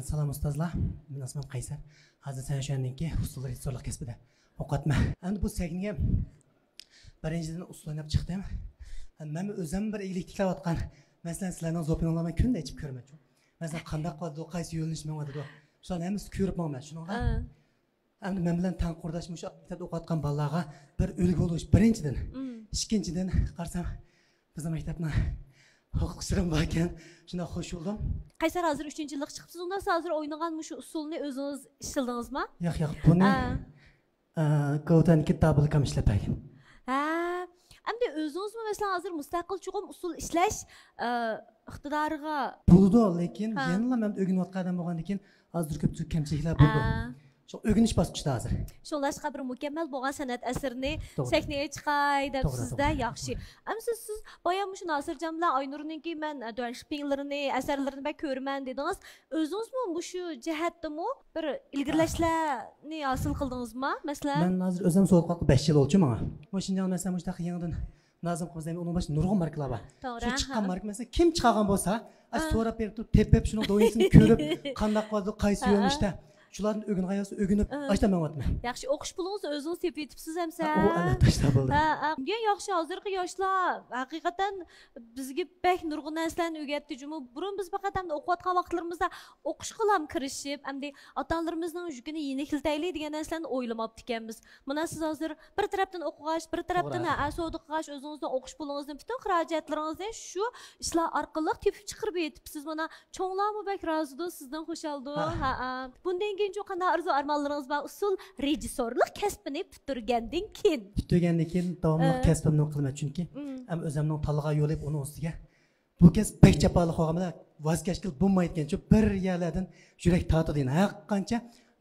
سالام ئۇستازلار، مېنىڭ ئىسمىم قەيسەر. ھازىر سەن شۇ يەردىكى ئۇسسۇل رېژىسسورلۇق كەسپىدە ئوقۇۋاتىمەن. ئەمدى بۇ سەھنىگە بىرىنچىدىن ئۇسسۇل ئويناپ چىقتىم. مەن ئۆزۈم بىر ئىگىلىك تىكلەۋاتقان. مەسىلەن، سىلەرنىڭ زوپىڭلارنى مەن كۈندە ئېچىپ كۆرىمەن. مەسىلەن، قانداق قىلىدۇ، قايسى يۆنىلىش ماڭىدۇ، شۇلارنى ھەممىسىنى كۆرۈپ ماڭىمەن. شۇنىڭغا ئەمدى مەن بىلەن تەڭ قۇرداش مۇشۇ مەكتەپتە ئوقۇۋاتقان بالىلارغا بىر ئۈلگە بولۇش بىرىنچىدىن. مم. ئىككىنچىدىن، قارىسام، بىزنىڭ مەكتەپنىڭ ئوقۇتقۇچىلىرىمۇ باركەن. شۇنداق خوش بولدۇم. قەيسەر، ھازىر ئۈچىنچى يىللىققا چىقىپسىز، ئۇنداقسا ھازىر ئوينىغان مۇشۇ ئۇسسۇلنى ئۆزىڭىز ئىشلىدىڭىزمۇ؟ ياق، ياق، بۇنى، ئا. ئە، گوۋۇتەنكى دابلكام ئىشلەپ بەرگەن. ھە. ئەمدى ئۆزىڭىزمۇ، مەسىلەن، ھازىر مۇستەقىل چوقۇم ئۇسسۇل ئىشلەش، ئە، ئىقتىدارىغا. بولىدۇ، لېكىن ھە. يەنىلا مەن ئۆگىنىۋاتقان ئادەم بولغاندىن كېيىن ھازىر كۆپ كەمچىلىكلەر بولىدۇ. ھە. شۇ ئۆگىنىش باسقۇچىدا ھازىر. شۇڭلاشقا بىر مۇكەممەل بولغان سەنئەت ئەسىرىنى توغرا. سەھنىگە چىقاي دەپ توغرا، سىزدە توغرا، ياخشى. توغرا. ئەمدى سىز، سىز بايا مۇشۇ ناسىرجان بىلەن ئاينۇرنىڭكى مەن، ئە، دۆنشپىڭلىرىنى، ئەسەرلىرىنى بەك كۆرىمەن دېدىڭىز. ئۆزىڭىزمۇ مۇشۇ جەھەتتىمۇ بىر ئىلگىرىلەشلەرنى ھاسىل قىلدىڭىزمۇ، مەسىلەن؟ مەن ھازىر ئۆزۈم سودا قىلغانغا بەش يىل بولدى ماڭا. مۇشۇ شىنجاڭدا مەسىلەن مۇشۇنداق يېڭىدىن نازىم قىلىمىز دەيمەن، ئۇنىڭ باشقا نۇرغۇن ماركىلار بار. توغرا، شۇ چىققان ھە. ماركا مەسىلەن كىم چىقارغان بولسا، ئا، ھە. سوراپ بېرىپ تۇرۇپ تېپىپ، شۇنىڭ دوينىسىنى كۆرۈپ، قانداق بولىدۇ، قايسى ھە. يۆنىلىشتە، شۇلاردىن ئۆگىنىپ، ئۆگىنىپ، ھە. ئاشتا مېڭىۋاتىمەن. ياخشى، ئوقۇش پۇلىڭىزنى ئۆزىڭىز تېپىۋېتىپسىز ئەمسە. ھە، ئۇ ئەلۋەتتە ئاشتا بولدى. ھە، ھە. يا، ياخشى، ھازىرقى ياشلار ھەقىقەتەن بىزگە بەك نۇرغۇن نەرسىلەرنى ئۆگەتتى جۇمۇ. بۇرۇن بىز پەقەت ئەمدى ئوقۇۋاتقان ۋاقىتلىرىمىزدا ئوقۇشقىلا كىرىشىپ، ئەمدى ئاتا-ئانىلىرىمىزنىڭ يۈكىنى يېنىكلىتەيلى دېگەن نەرسىلەرنى ئويلىماپتىكەنمىز. مانا سىز ھازىر بىر تەرەپتىن ئوقۇغاچ، بىر تەرەپتىن توغرا. ھە، سودا قىلغاچ، ئۆزىڭىزنىڭ ئوقۇش پۇلىڭىزنى، پۈتۈن خىراجەتلىرىڭىزنى شۇ ئىشلار ئارقىلىق تېپىپ چىقىرىپ يېتىپسىز. مانا چوڭلارمۇ بەك رازىدۇ، سىزدىن خۇشالدۇ. ھە. ھە، ھە. بۇندىن كېيىنچۇ قانداق ئارزۇ ئارمانلىرىڭىز بار؟ ئۇسسۇل رېژىسسورلۇق كەسپىنى پۈتتۈرگەندىن كېيىن. پۈتتۈرگەندىن كېيىن داۋاملىق ئە. كەسپىمنى قىلىمەن، چۈنكى مم. ھەم ئۆزۈمنىڭ تاللىغان يولى ئۇنىڭ ئۈستىگە. بۇ كەسىپ بەك جاپالىق بولغان بىلەن ۋاز كەچكىلى بولمايدىكەن، شۇ بىر يەرلەردىن يۈرەك تارتىدۇ. يەنە ھەر قانچە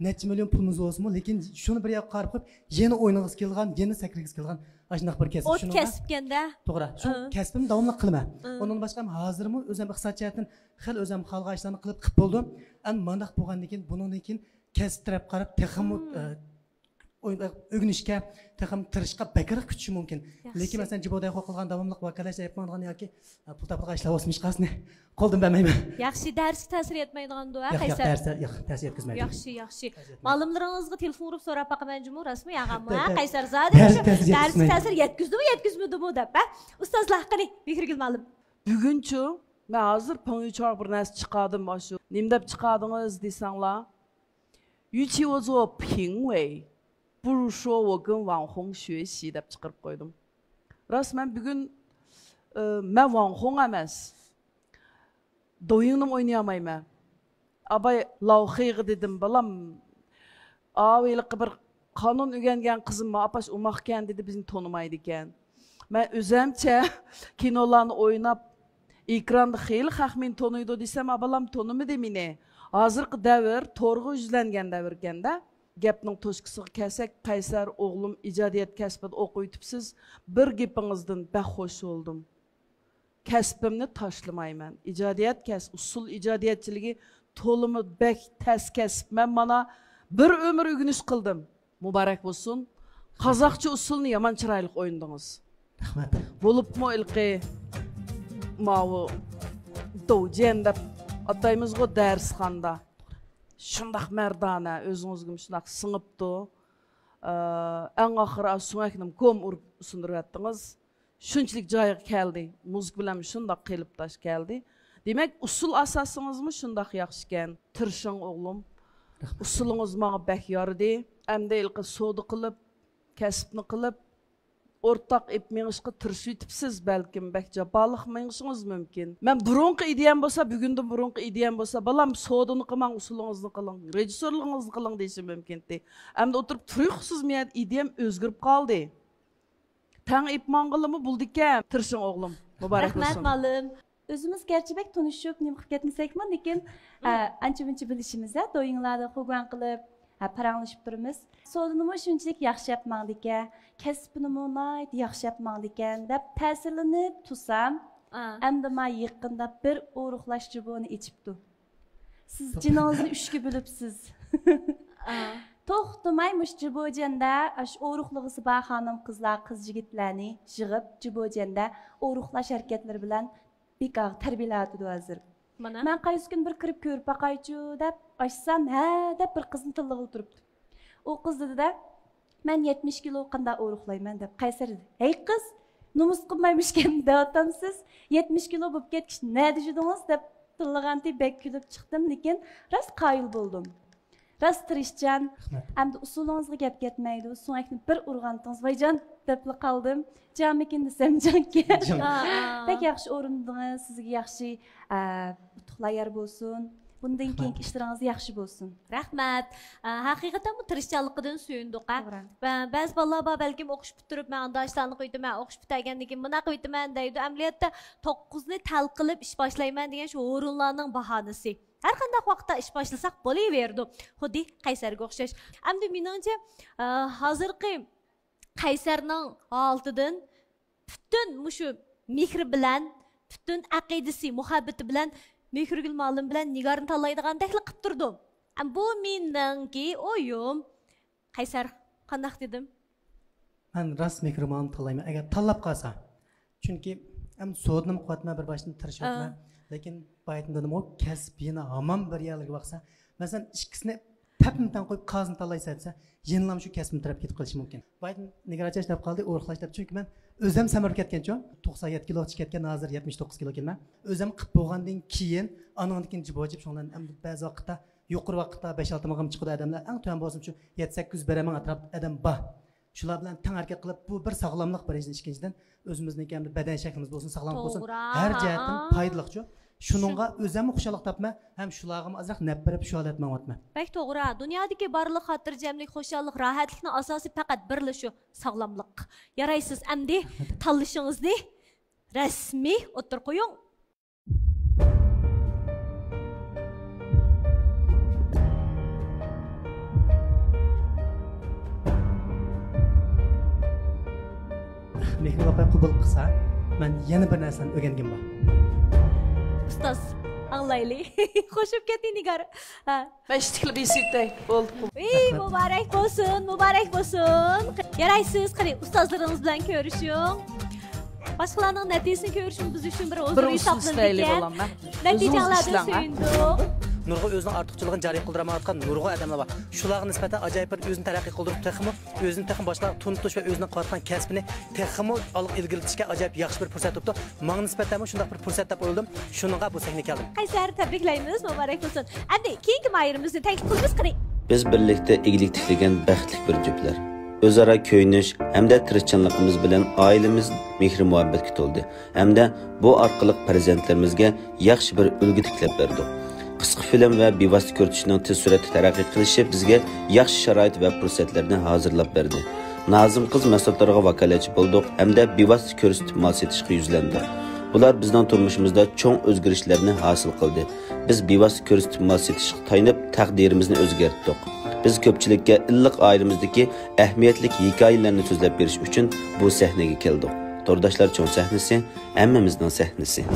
نەچچە مىليون پۇلىمىز بولسىمۇ، لېكىن شۇنى بىر يەرگە قايرىپ قويۇپ، يەنە ئوينىغۇسى كېلىدىغان، يەنە سەكرىگۈسى كېلىدىغان ئاشۇنداق بىر كەسىپ. ئوت شۇنىڭغا كەسىپكەندە. توغرا. شۇ ھە. كەسپىمنى داۋاملىق قىلىمەن. ھە. ئۇنىڭدىن باشقا ھازىرمۇ ئۆزۈم ئىقتىساد جەھەتتىن خېلى ئۆزۈم خالىغان ئىشلارنى قىلىپ، قىلىپ بولدۇم. ئەمما مانداق بولغاندىن كېيىن، بۇنىڭدىن كېيىن كەسىپ تەرەپ قاراپ تېخىمۇ، مم. ئە، ئوي-، ئۆگىنىشكە تېخىمۇ تىرىشقا بەكرەك كۈچىشى مۇمكىن. ياخشى. لېكىن مەسىلەن، جىبوداي قىلغان داۋاملىق ۋاكالەتلەشلەر ئېلىپ ماڭىدىغان ياكى، ئە، پۇل تاپىدىغان ئىشلار بولسىمۇ، ھېچقايسىنى قولدىن بەرمەيمەن. ياخشى، دەرسكە تەسىر يەتمەيدىغاندۇ، ھە، ياق، ياق، قەيسەر؟ دەرس، ياق، تەسىر يەتكۈزمەيدۇ. ياخشى، ياخشى. تەسىر يەتمەيدۇ. مۇئەللىملىرىڭىزغا تېلېفون ئۇرۇپ سوراپ باقىمەن جۇمۇ، راستمۇ يا غەممۇ، ھە، قەيسەر زادى؟ دەرس، دەرس تەسىر يەتكۈزمەيدۇ. يەتكۈزدىمۇ، يەتكۈزمىدىمۇ دەپ، ھە؟ ئۇستازلار، قېنى، مېھرىگۈل مۇئەللىم. بۈگۈنچۇ، مەن ھازىر پېڭيۈچاڭغا بىر نەرسە چىقاردىم، ئاشۇ. نېمە دەپ چىقاردىڭىز دېسەڭلار، 与其我做评委，不如说我跟网红学习 دەپ چىقىرىپ قويدۇم. راست، مەن بۈگۈن، ئى، مەن ۋاڭ خۇڭ ئەمەس. دويىڭنىمۇ ئوينىيالمايمەن. ئاباي لاۋخېيغا دېدىم، بالام، ئاۋۇ ھېلىقى بىر قانۇن ئۆگەنگەن قىزىم بار، ئاپاش ئوماقكەن دېدى، بىزنى تونۇمايدىكەن. مەن ئۆزەمچە كىنولارنى ئويناپ، ئېكراندا خېلى خەق مېنى تونۇيدۇ دېسەم، ئا، بالام تونۇمىدى مېنى. ھازىرقى دەۋر تورغا يۈزلەنگەن دەۋركەن-دە. گەپنىڭ توشكىسىغا كەلسەك، قەيسەر ئوغلۇم ئىجادىيەت كەسپىدە ئوقۇۋېتىپسىز، بىر گېپىڭىزدىن بەك خوش بولدۇم. كەسپىمنى تاشلىمايمەن. ئىجادىيەت كەسپى، ئۇسسۇل ئىجادىيەتچىلىكى تولىمۇ بەك تەس كەسىپ. مەن مانا بىر ئۆمۈر ئۆگىنىش قىلدىم. مۇبارەك بولسۇن. قازاقچە ئۇسسۇلنى يامان چىرايلىق ئوينىدىڭىز. رەھمەت. بولۇپمۇ ھېلىقى ماۋۇ دوۋجيەن دەپ ئاتايمىزغۇ دەرسخانىدا. شۇنداق مەردانە، ئۆزىڭىزگىمۇ شۇنداق سىڭىپتۇ. ئە، ئەڭ ئاخىرى سۆڭەكنىمۇ گوم ئۇرۇپ سۇندۇرۇۋەتتىڭىز. شۇنچىلىك جايىغا كەلدى. مۇزىكا بىلەنمۇ شۇنداق قېلىپداش كەلدى. دېمەك، ئۇسسۇل ئاساسىڭىزمۇ شۇنداق ياخشىكەن. تىرىشىڭ، ئوغلۇم. رەھمەت. ئۇسسۇلىڭىز ماڭا بەك يارىدى. ئەمدى ھېلىقى سودا قىلىپ، كەسىپنى قىلىپ، ئورتاق ئېلىپ مېڭىشقا تىرىشىۋېتىپسىز. بەلكىم بەك جاپالىق مېڭىشىڭىز مۇمكىن. مەن بۇرۇنقى ئىدىيەم بولسا، بۈگۈندىن بۇرۇنقى ئىدىيەم بولسا، بالام، سودىنى قىلماڭ، ئۇسسۇلىڭىزنى قىلىڭ، رېژىسسورلۇقىڭىزنى قىلىڭ دېيىشىم مۇمكىنتى. ئەمدى ئولتۇرۇپ تۇرۇقسىز مەن ئىدىيەم ئۆزگىرىپ قالدى. تەڭ ئېلىپ ماڭغىلىمۇ بولىدىكەن. تىرىشىڭ ئوغلۇم. مۇبارەك بولسۇن. رەھمەت مۇئەللىم. ئۆزىمىز گەرچە بەك تونۇشۇپ، نېمە قىلىپ كەتمىسەكمۇ، لېكىن، ئە، ئانچە-مۇنچە بىلىشىمىز، ھە، دويىڭلاردا خۇگۇەن قىلىپ، ھە، پاراڭلىشىپ تۇرىمىز. سودىنىمۇ شۇنچىلىك ياخشى ئەپ ماڭىدىكەن، كەسپىنىمۇ ناھايىتى ياخشى ئەپ ماڭىدىكەن دەپ تەسىرلىنىپ تۇرسام، ئا. ئەمدى ما يېقىندا بىر ئورۇقلاش جىبونى ئېچىپتۇ. سىز جېنىڭىزنى ئۈچكە بۆلۈپسىز. ئا. توختىماي مۇشۇ جىبوجيەندە، ئاشۇ ئورۇقلىغۇسى بار خانىم-قىزلار، قىز-يىگىتلەرنى يىغىپ، جىبوجيەندە ئورۇقلاش ھەرىكەتلىرى بىلەن بىكارغا تەربىيەلەۋاتىدۇ ھازىر. مانا. مەن قايسى كۈنى بىر كىرىپ كۆرۈپ باقايچۇ دەپ ئاچسام، ھە دەپ بىر قىزنى تىللىغىلى تۇرۇپتۇ. ئۇ قىز دېدى-دە، مەن يەتمىش كىلو قانداق ئورۇقلايمەن دەپ. قەيسەر دېدى، ھەي قىز، نومۇس قىلمايمىشكەن دەۋاتامسىز؟ يەتمىش كىلو بولۇپ كەتكەچ نەدە يۈردىڭىز دەپ تىللىغانتى بەك كۈلۈپ چىقتىم، لېكىن راست قايىل بولدۇم. راست تىرىشچان. رەھمەت. ئەمدى ئۇسسۇلىڭىزغا گەپ كەتمەيدۇ. سۆڭەكنى بىر ئۇرغانتىڭىز، ۋايجان دەپلا قالدىم. جانمىكىن دېسەم جانكەن. جان. بەك ياخشى ئورۇندىڭىز. سىزگە ياخشى، ئە، ئۇتۇقلار يار بولسۇن. بۇندىن كېيىنكى ئىشلىرىڭىز ياخشى بولسۇن. رەھمەت. ئە، ھەقىقەتەنمۇ تىرىشچانلىقىدىن سۆيۈندۇق، ھە. توغرا. بە-، بەزى بالىلار بار، بەلكىم ئوقۇش پۈتتۈرۈپ، مەن ئانداشلارنى قويدۇم، مەن ئوقۇش پۈتتۈرگەندىن كېيىن مۇنداق قىلىۋېتىمەن دەيدۇ. ئەمەلىيەتتە توققۇزنى تەل قىلىپ ئىش باشلايمەن دېگەن شۇ ھۇرۇنلارنىڭ باھانىسى. ھەر قانداق ۋاقىتتا ئىش باشلىساق بولۇۋېرىدۇ. خۇددى قەيسەرگە ئوخشاش. ئەمدى مېنىڭچە، ئە، ھازىرقى قەيسەرنىڭ ھالىتىدىن پۈتۈن مۇشۇ مېھرى بىلەن، پۈتۈن ئەقىدىسى، مۇھەببىتى بىلەن مېھرىگۈل مۇئەللىم بىلەن نىگارنى تاللايدىغاندەكلا قىلىپ تۇرىدۇ. ئەم، بۇ مېنىڭكى ئويۇم. قەيسەر، قانداق دېدىم؟ مەن راست مېھرىباننى تاللايمەن، ئەگەر تاللاپ قالسا. چۈنكى ئەمدى سودىنىمۇ قىلىۋاتىمەن، بىر باشتىن تىرىشىۋاتىمەن. ئا. لېكىن بايىتىن دېدىمغۇ، كەسىپ يەنە ھامان بىر يەرلەرگە باقسا، مەسىلەن، ئىككىسىنى تەپمىتەڭ قويۇپ، قازىنى تاللايسەن دېسە، يەنىلا شۇ كەسىپنى تەرەپ كېتىپ قېلىشى مۇمكىن. بايىتىن نىگار ئاچاش دەپ قالدى، ئورۇقلاش دەپ. چۈنكى مەن ئۆزۈم سەمرىپ كەتكەنچۇ، توقسان يەتتە كىلوغىچە كەتكەن، ھازىر يەتمىش توققۇز كىلو كېلىمەن. ئۆزۈم قىپ بولغاندىن كېيىن، ئانىڭدىن كېيىن جىبوجىپ، شۇڭلار ئەمدى بەزى ۋاقىتتا يۇقىرى ۋاقىتتا بەش-ئالتە مىڭغىمۇ چىقىدۇ ئادەملەر. ئەڭ تۆۋەن بولسىمۇ شۇ يەتتە-سەككىز يۈز بېرەرمەن ئەتراپىدا ئادەم بار. شۇلار بىلەن تەڭ ھەرىكەت قىلىپ، بۇ بىر ساغلاملىق بىرىنچىدىن، ئىككىنچىدىن ئۆزىمىزنىڭكى ئەمدى بەدەن شەكلىمىز بولسۇن، ساغلاملىق بولسۇن، توغرا، ھەر ھا. جەھەتتىن پايدىلىقچۇ. شۇنىڭغا شۇ- ئۆزۈممۇ خۇشاللىق تاپىمەن، ھەم شۇلارغىمۇ ئازراق نەپ بېرىپ شۇ ھالەتتە مېڭىۋاتىمەن. بەك توغرا. دۇنيادىكى بارلىق خاتىرجەملىك، خۇشاللىق، راھەتلىكنىڭ ئاساسى پەقەت بىرلا شۇ، ساغلاملىق. يارايسىز، ئەمدى تاللىشىڭىزنى رەسمىي ئوتتۇرىغا قويۇڭ. مېھرى ئاپا قوبۇل قىلسا، مەن يەنە بىر نەرسىنى ئۆگەنگۈم بار. ئۇستاز، ئاڭلايلى. خوش بوپ كەتتى نىگار. ھە. مەن ئىشتىكلا بېسىۋېتەي. بولدى. ئېي، مۇبارەك بولسۇن، مۇبارەك بولسۇن. يارايسىز، قېنى، ئۇستازلىرىڭىز بىلەن كۆرۈشۈڭ. باشقىلارنىڭ نەتىجىسىنى كۆرۈشمۇ بىز ئۈچۈن بىر ھۇزۇر ھېسابلىنىدىكەن. نەتىجەڭلەردىن سۆيۈندۇق. نۇرغۇن ئۆزىنىڭ ئارتۇقچىلىقىنى جارى قىلدۇرالمايۋاتقان نۇرغۇن ئادەملەر بار. شۇلارغا نىسبەتەن ئاجايىپ بىر ئۆزىنى تەرەققىي قىلدۇرۇپ، تېخىمۇ ئۆزىنى تېخىمۇ باشقىلارغا تونۇتۇش ۋە ئۆزىنىڭ قىلىۋاتقان كەسپىنى تېخىمۇ ئالغا ئىلگىرىلىتىشكە ئاجايىپ ياخشى بىر پۇرسەت بوپتۇ. ماڭا نىسبەتەنمۇ شۇنداق بىر پۇرسەت دەپ ئويلىدىم. شۇنىڭغا بۇ سەھنىگە كەلدىم. قەيسەر، تەبرىكلەيمىز، مۇبارەك بولسۇن. ئەمدى كېيىنكى ماھىرىمىزنى تەكلىپ قىلىمىز، قېنى. بىز بىرلىكتە ئىگىلىك تىكلىگەن بەختلىك بىر جۈپلەر. ئۆزئارا كۆيۈنۈش ھەمدە تىرىشچانلىقىمىز بىلەن ئائىلىمىز مېھرى-مۇھەببەتكە تولدى ھەمدە بۇ ئارقىلىق پەرزەنتلىرىمىزگە ياخشى بىر ئۈلگە تىكلەپ بەردۇق. قىسقا فىلىم ۋە بىۋاسىتە كۆرسىتىشنىڭ تېز سۈرئەتتە تەرەققىي قىلىشى بىزگە ياخشى شارائىت ۋە پۇرسەتلەرنى ھازىرلاپ بەردى. نازىم قىز مەھسۇلاتلىرىغا ۋاكالەتچى بولدۇق ھەمدە بىۋاسىتە كۆرسىتىپ مال سېتىشقا يۈزلەندۇق. بۇلار بىزنىڭ تۇرمۇشىمىزدا چوڭ ئۆزگىرىشلەرنى ھاسىل قىلدى. بىز بىۋاسىتە كۆرسىتىپ مال سېتىشقا تايىنىپ تەقدىرىمىزنى ئۆزگەرتتۇق. بىز كۆپچىلىككە ئىللىق ئائىلىمىزدىكى ئەھمىيەتلىك ھېكايىلەرنى سۆزلەپ بېرىش ئۈچۈن بۇ سەھنىگە كەلدۇق. تورداشلار چوڭ سەھنىسى، ھەممىمىزنىڭ سەھنىسى.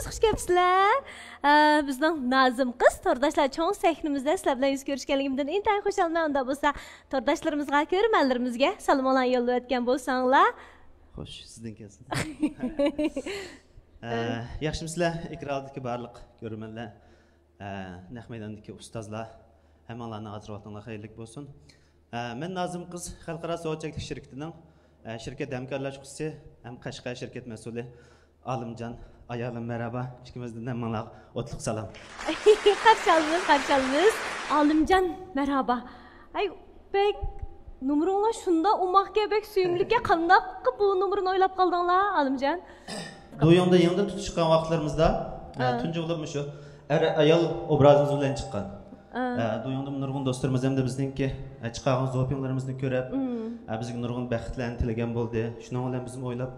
خۇش كەپسىلەر. ئە، بىزنىڭ نازىم قىز تورداشلار چوڭ سەھنىمىزدە سىلەر بىلەن يۈز كۆرۈشكەنلىكىمدىن ئىنتايىن خۇشالمەن. ئۇنداق بولسا، تورداشلىرىمىزغا، كۆرۈرمەنلىرىمىزگە سالىمىڭلارنى يوللىۋەتكەن بولساڭلار. خوش، سىزدىن كەلسۇن. ئە، ياخشىمۇسىلەر، ئېكران ئالدىدىكى بارلىق كۆرۈرمەنلەر، ئە، نەق مەيداندىكى ئۇستازلار، ھەممىڭلارنىڭ ھازىر ۋاقتىڭلار خەيرلىك بولسۇن. ئە، مەن نازىم قىز خەلقئارا سودا چەكلىك شىركىتىنىڭ، ئە، شىركەت ھەمكارلاشقۇچىسى ھەم قەشقەر شىركەت مەسئۇلى ئالىمجان. ئايالىم، مەرھابا. ئىككىمىزدىن ھەممىڭلارغا ئوتلۇق سالام. قارشى ئالىمىز، قارشى ئالىمىز. ئالىمجان، مەرھابا. ئەي، بەك نومۇرۇڭلار شۇنداق ئوماقكەن، بەك سۆيۈملۈككەن. قانداق بۇ نومۇرنى ئويلاپ قالدىڭلار، ئالىمجان؟ دويۇڭدا يېڭىدىن تۇتۇش چىققان ۋاقىتلىرىمىزدا، ئە، ئا. تۇنجى بولۇپ مۇشۇ ئەر ئايال ئوبرازىمىز بىلەن چىققان. ئا. ئە، دويۇڭدا نۇرغۇن دوستلىرىمىز ھەمدە بىزنىڭكى، ئە، چىقارغان زوپىڭلىرىمىزنى كۆرۈپ، مم. ئە، بىزگە نۇرغۇن بەختلەرنى تىلىگەن بولدى. شۇنىڭ بىلەن بىزمۇ ئويلاپ،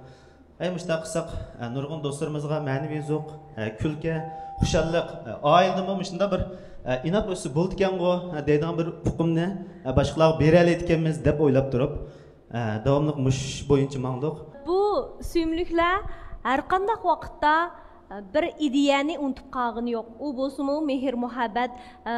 ئەي، مۇشۇنداق قىلساق، ئە، نۇرغۇن دوستلىرىمىزغا مەنىۋى زوق، ئە، كۈلكە، خۇشاللىق، ئە، ئائىلىدىمۇ مۇشۇنداق بىر، ئە، ئىناق ئۆتسە بولىدىكەنغۇ، ئە، دەيدىغان بىر ئۇقۇمنى، ئە، باشقىلارغا بېرەلەيدىكەنمىز دەپ ئويلاپ تۇرۇپ، ئە، داۋاملىق مۇش بويىچە ماڭدۇق. بۇ سۆيۈملۈكلەر ھەرقانداق ۋاقىتتا، ئە، بىر ئىدىيەنى ئۇنتۇپ قالغىنى يوق. ئۇ بولسىمۇ مېھىر-مۇھەببەت، ئە،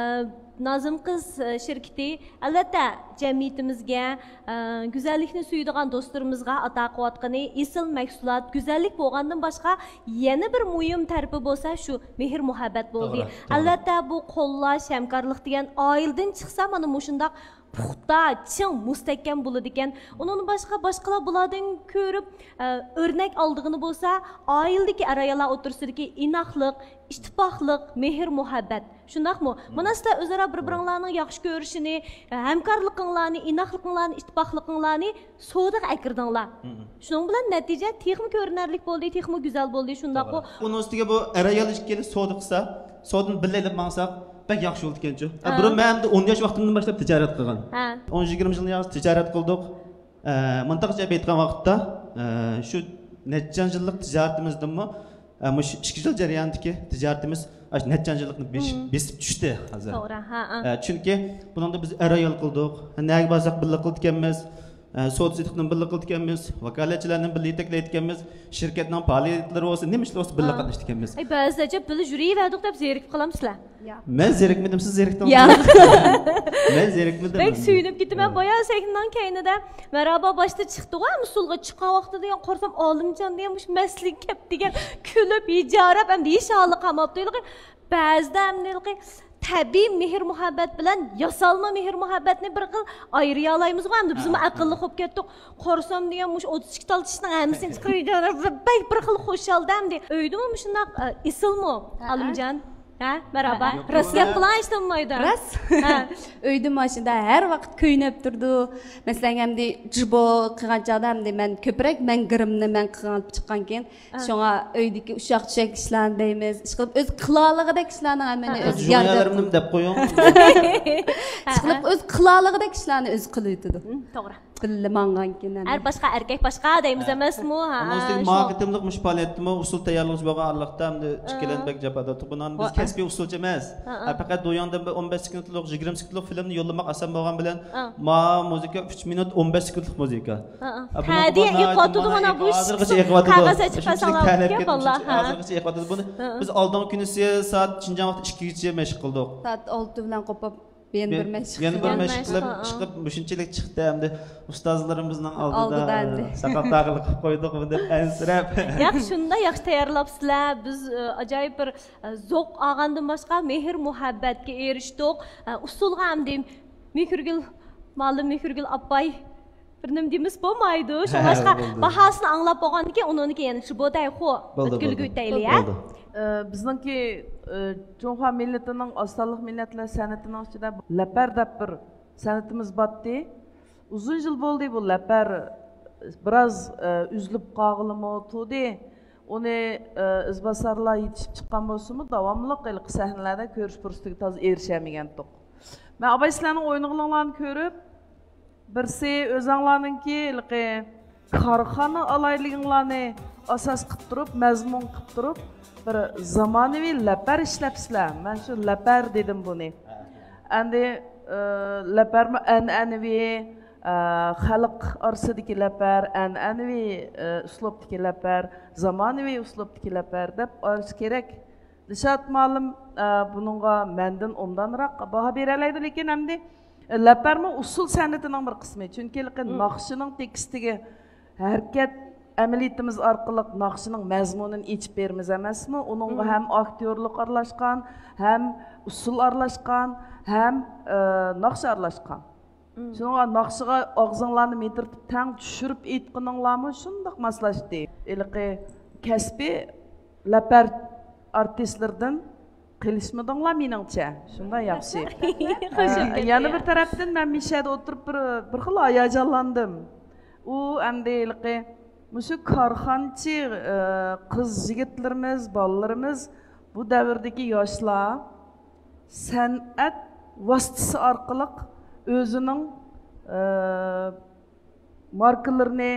نازىم قىز، ئە، شىركىتى، ئەلۋەتتە، جەمئىيىتىمىزگە، ئە، گۈزەللىكنى سۆيىدىغان دوستلىرىمىزغا ئاتا قىلىۋاتقىنى ئېسىل مەھسۇلات، گۈزەللىك بولغاندىن باشقا يەنە بىر مۇھىم تەرىپى بولسا شۇ مېھىر-مۇھەببەت بولدى. توغرا، توغرا. ئەلۋەتتە، بۇ قوللاش، ھەمكارلىق دېگەن ئائىلىدىن چىقسا مانا مۇشۇنداق پۇختا، چىڭ، مۇستەھكەم بولىدىكەن. ئۇنىڭدىن باشقا باشقىلار بۇلاردىن كۆرۈپ، ئە، ئۆرنەك ئالىدىغىنى بولسا ئائىلىدىكى ئەر-ئاياللار ئوتتۇرىسىدىكى ئىناقلىق، ئىتتىپاقلىق، مېھىر-مۇھەببەت. شۇنداقمۇ؟ مم. مانا سىلەر ئۆزئارا بىر-بىرىڭلارنىڭ ياخشى كۆرۈشىنى، ھەمكارلىقىڭلارنى، ئىناقلىقىڭلارنى، ئىتتىپاقلىقىڭلارنى سودىغا ئەكىردىڭلار. مم. شۇنىڭ بىلەن نەتىجە تېخىمۇ كۆرۈنەرلىك بولدى، تېخىمۇ گۈزەل بولدى، شۇنداقمۇ؟ توغرا. ئۇنىڭ ئۈستىگە بۇ ئەر-ئايال ئىككىلى سودا قىلسا، سودىنى بىللە ئېلىپ ماڭساق، بەك ياخشى بولىدىكەنچۇ. ھە. بۇرۇن مەن ئەمدى ئون ياش ۋاقتىمدىن باشلاپ تىجارەت قىلغان. ھە. ئون يىگىرمە يىلنى ياخشى تىجارەت قىلدۇق. ئە، مۇنداقچە ئېيتقان ۋاقىتتا، ئە، شۇ نەچچە يىللىق تىجارىتىمىزدىنمۇ، ئە، مۇشۇ ئىككى يىل جەريانىدىكى تىجارىتىمىز ئاشۇ نەچچە يىللىقنى بېش-، مم. بېسىپ چۈشتى ھازىر. توغرا، ھە، ھە. ئە، چۈنكى بۇنىڭدا بىز ئەر-ئايال قىلدۇق. نەگە بارساق بىللە قىلىدىكەنمىز. ئە، سودا-سېتىقنى بىللە قىلىدىكەنمىز. ۋاكالەتچىلەرنى بىللە يېتەكلەيدىكەنمىز. شىركەتنىڭ پائالىيەتلىرى بولسا، نېمە ئىشلار بولسا بىللە ھە. قاتنىشىدىكەنمىز. ئەي، بەزىدە ئەجەب بىللە يۈرۈۋەردۇق دەپ زېرىكىپ قالامسىلەر. ياق. مەن زېرىكمىدىم، سىز زېرىكتىڭىزمۇ؟ ياق. مەن زېرىكمىدىم. بەك سۆيۈنۈپ كېتىمەن. ھە. بايا سەھنىنىڭ كەينىدە مەرھابا باشتا چىقتىغۇ، ئەمما ئۇسسۇلغا چىققان ۋاقتىدا دېگەن قارىسام، ئالىمجان دېگەن مۇشۇ مەستلىك كەپ دېگەن كۈلۈپ، ھىجايىپ، ئەمدى ھېچ ھالى قالماپتۇ. ھېلىقى بەزىدە ئەمدى ھېلىقى تەبىئىي مېھىر-مۇھەببەت بىلەن ياسالما مېھىر-مۇھەببەتنى بىر خىل ئايرىيالايمىزغۇ، ئەمدى بىزمۇ ھە. ئەقىللىق بولۇپ كەتتۇق. قارىسام دېگەن مۇشۇ ئوتتۇز ئىككى تال چىشنىڭ ھەممىسىنى چىقىرىپ، بەك بىر خىل خۇشالدى ئەمدى. ئۆيدىمۇ مۇشۇنداق، ئە، ئېسىلمۇ، ھە. ئالىمجان؟ ھە، مەرھابا. ھە. راست گەپ قىلغان ئىشتىنمايدۇ. راست. ھە. ئۆيدە ماشىنىدا ھەر ۋاقىت كۆينەپ تۇرىدۇ. مەسىلەن، ئەمدى جىبو قىلغان چاغدا ئەمدى مەن كۆپرەك مەن گىرىمنى مەن قىلغان چىققان كېيىن، ھە. شۇڭا ئۆيدىكى ئۇششاق چۈشەك ئىشلارنى دەيمىز. ئىشقىلىپ ئۆزى قىلالىغۇدەك ئىشلارنى ھەممىنى ھە. ئۆزى ياردەم. دەپ قويۇڭ. ئىشقىلىپ ئۆزى قىلالىغۇدەك ئىشلارنى ئۆزى قىلىۋېتىدۇ. ھە، توغرا. بىللە ماڭغانكىن ئەمدى. ئەر باشقا، ئەركەك باشقا دەيمىز ئەمەسمۇ؟ ھە، ئۇنىڭ ئۈستىگە شۇ. ماڭا قېتىملىق مۇشۇ پائالىيەتتىمۇ ئۇسسۇل تەييارلىغۇچى بولغان ئارىلىقتا ئەمدى ئىككىلەن ھە. بەك جاپادا تۇرۇپ، بۇنىڭ بىز ھە. كەسپىي ئۇسسۇلچى ئەمەس. ھە، ھە. پەقەت دوياڭدىن بىر ئون بەش سېكۇنتلۇق، يىگىرمە سېكۇنتلۇق فىلىمنى يوللىماق ئاسان بولغان بىلەن ھە. ما مۇزىكا ئۈچ مىنۇت ئون بەش سېكۇنتلۇق مۇزىكا. ھە، ھە. ھە، بۇنىڭغا ھەدىيە بۇ ئېقىۋاتىدۇ، مانا بۇ ھازىرغىچە ئېقىۋاتىدۇ. قەغەز ئېچىپ شۇنچىلىك تەلەپ كەتتى، شۇنچىلىك ھازىرغىچە ئېقىۋاتىدۇ. بۇنى ھە. بىز ئالدىنقى كۈنىسى سائەت شىنجاڭ ۋاقتى ئىككىگىچە مەشىق قىلدۇق. سائەت ئالتە بىلەن قوپۇپ، يەنە بىر مەشىق يەنە بىر قىلدۇق. مەشىق قىلىپ، ھە. ئىشقىپ مۇشۇنچىلىك چىقتى ئەمدى ئۇستازلىرىمىزنىڭ ئالدىدا ئالدىدا ئەمدى. ساقاپتاغىلىق قىلىپ قويدۇق بۇنى ئەنسىرەپ. ياق، شۇنداق ياخشى تەييارلاپسىلەر. بىز، ئە، ئاجايىپ بىر، ئە، زوق ئالغاندىن باشقا مېھىر-مۇھەببەتكە ئېرىشتۇق. ئە، ئۇسسۇلغا ئەمدى مېھرىگۈل، مۇئەللىم مېھرىگۈل ئاپاي، بىر نېمە دېمىسە بولمايدۇ. شۇڭلاشقا بولدى. باھاسىنى ئاڭلاپ بولغاندىن كېيىن ئۇنىڭدىن كېيىن شۇ بولدى، خو، بولدى، ئۆتكىلىگە بولدى. ئۆتەيلى، ھە؟ بولدى. ئە، بىزنىڭكى، ئە، جۇڭخۇا مىللىتىنىڭ ئاز سانلىق مىللەتلەر سەنئىتىنىڭ ئىچىدە لەپەر دەپ بىر سەنئىتىمىز باتتى. ئۇزۇن يىل بولدى بۇ لەپەر بىراز، ئە، ئۈزۈلۈپ قالغىلىمۇ تۇردى. ئۇنى، ئە، ئىزباسارلار يېتىشىپ چىققان بولسىمۇ، داۋاملىق ھېلىقى سەھنىلەردە كۆرۈش پۇرسىتىگە تازا ئېرىشەلمىگەنتۇق. مەن ئاباي سىلەرنىڭ ئوينىغىنىڭلارنى كۆرۈپ، بىرسى ئۆزەڭلارنىڭكى ھېلىقى كارخانا ئالاھىدىلىكىڭلارنى ئاساس قىلىپ تۇرۇپ، مەزمۇن قىلىپ تۇرۇپ، بىر زامانىۋى لەپەر ئىشلەپسىلەر. مەن شۇ لەپەر دېدىم بۇنى. ئەمدى، ئى، لەپەرمۇ ئەنئەنىۋى، ئە، خەلق ئارىسىدىكى لەپەر، ئەنئەنىۋى، ئە، ئۇسلۇبتىكى لەپەر، زامانىۋى ئۇسلۇبتىكى لەپەر دەپ ئايرىش كېرەك. دىلشات مۇئەللىم، ئە، بۇنىڭغا مەندىن ئوبدانراق باھا بېرەلەيدۇ، لېكىن ئەمدى، ئە، لەپەرمۇ ئۇسسۇل سەنئىتىنىڭ بىر قىسمى. چۈنكى ھېلىقى ناخشىنىڭ تېكىستىگە ھەرىكەت ئەمەلىيىتىمىز ئارقىلىق ناخشىنىڭ مەزمۇنىنى ئېچىپ بېرىمىز ئەمەسمۇ؟ ئۇنىڭغا ھەم ئاكتيورلۇق ئارىلاشقان، ھەم ئۇسسۇل ئارىلاشقان، ھەم، ئە، ناخشا ئارىلاشقان. شۇنىڭغا ناخشىغا ئاغزىڭلارنى مىدىرتىپ تەڭ چۈشۈرۈپ ئېيتقىنىڭلارمۇ شۇنداق ماسلاشتى. ھېلىقى كەسپىي لەپەر ئارتىسلىرىدىن قېلىشمىدىڭلار مېنىڭچە. شۇنداق ياخشى. ئە، يەنە بىر تەرەپتىن مەن مىشەدە ئولتۇرۇپ بىر، بىر خىل ھاياجانلاندىم. ئۇ ئەمدى ھېلىقى مۇشۇ كارخانىچى، ئە، قىز يىگىتلىرىمىز، بالىلىرىمىز، بۇ دەۋردىكى ياشلار سەنئەت ۋاسىتىسى ئارقىلىق ئۆزىنىڭ، ئە، ماركىلىرىنى،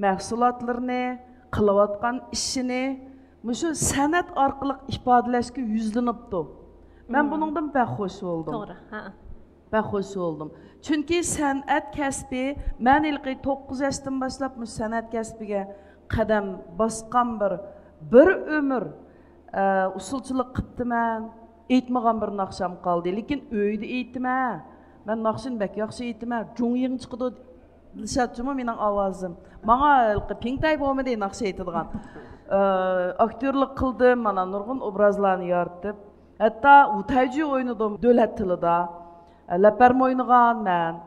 مەھسۇلاتلىرىنى، قىلىۋاتقان ئىشىنى مۇشۇ سەنئەت ئارقىلىق ئىپادىلەشكە يۈزلىنىپتۇ. مەن بۇنىڭدىن بەك خوش بولدۇم. توغرا، ھە. بەك خوش بولدۇم. چۈنكى سەنئەت كەسپى، مەن ھېلىقى توققۇز ياشتىن باشلاپ مۇشۇ سەنئەت كەسپىگە قەدەم باسقان بىر، بىر ئۆمۈر، ئە، ئۇسسۇلچىلىق قىپتىمەن. ئېيتمىغان بىر ناخشام قالدى. لېكىن ئۆيدە ئېيتىمەن. مەن ناخشىنى بەك ياخشى ئېيتىمەن. جۇڭيىڭ چىقىدۇ. دىلشاتچىمۇ مېنىڭ ئاۋازىم. ماڭا ھېلىقى پىڭتەي بولمىدى ناخشا ئېيتىدىغان. ئە، ئاكتيورلۇق قىلدىم، مانا نۇرغۇن ئوبرازلارنى يارىتىپ. ھەتتا ۋۇتەيجۈ ئوينىدىم دۆلەت تىلىدا. ئە، لەپەرمۇ ئوينىغان مەن.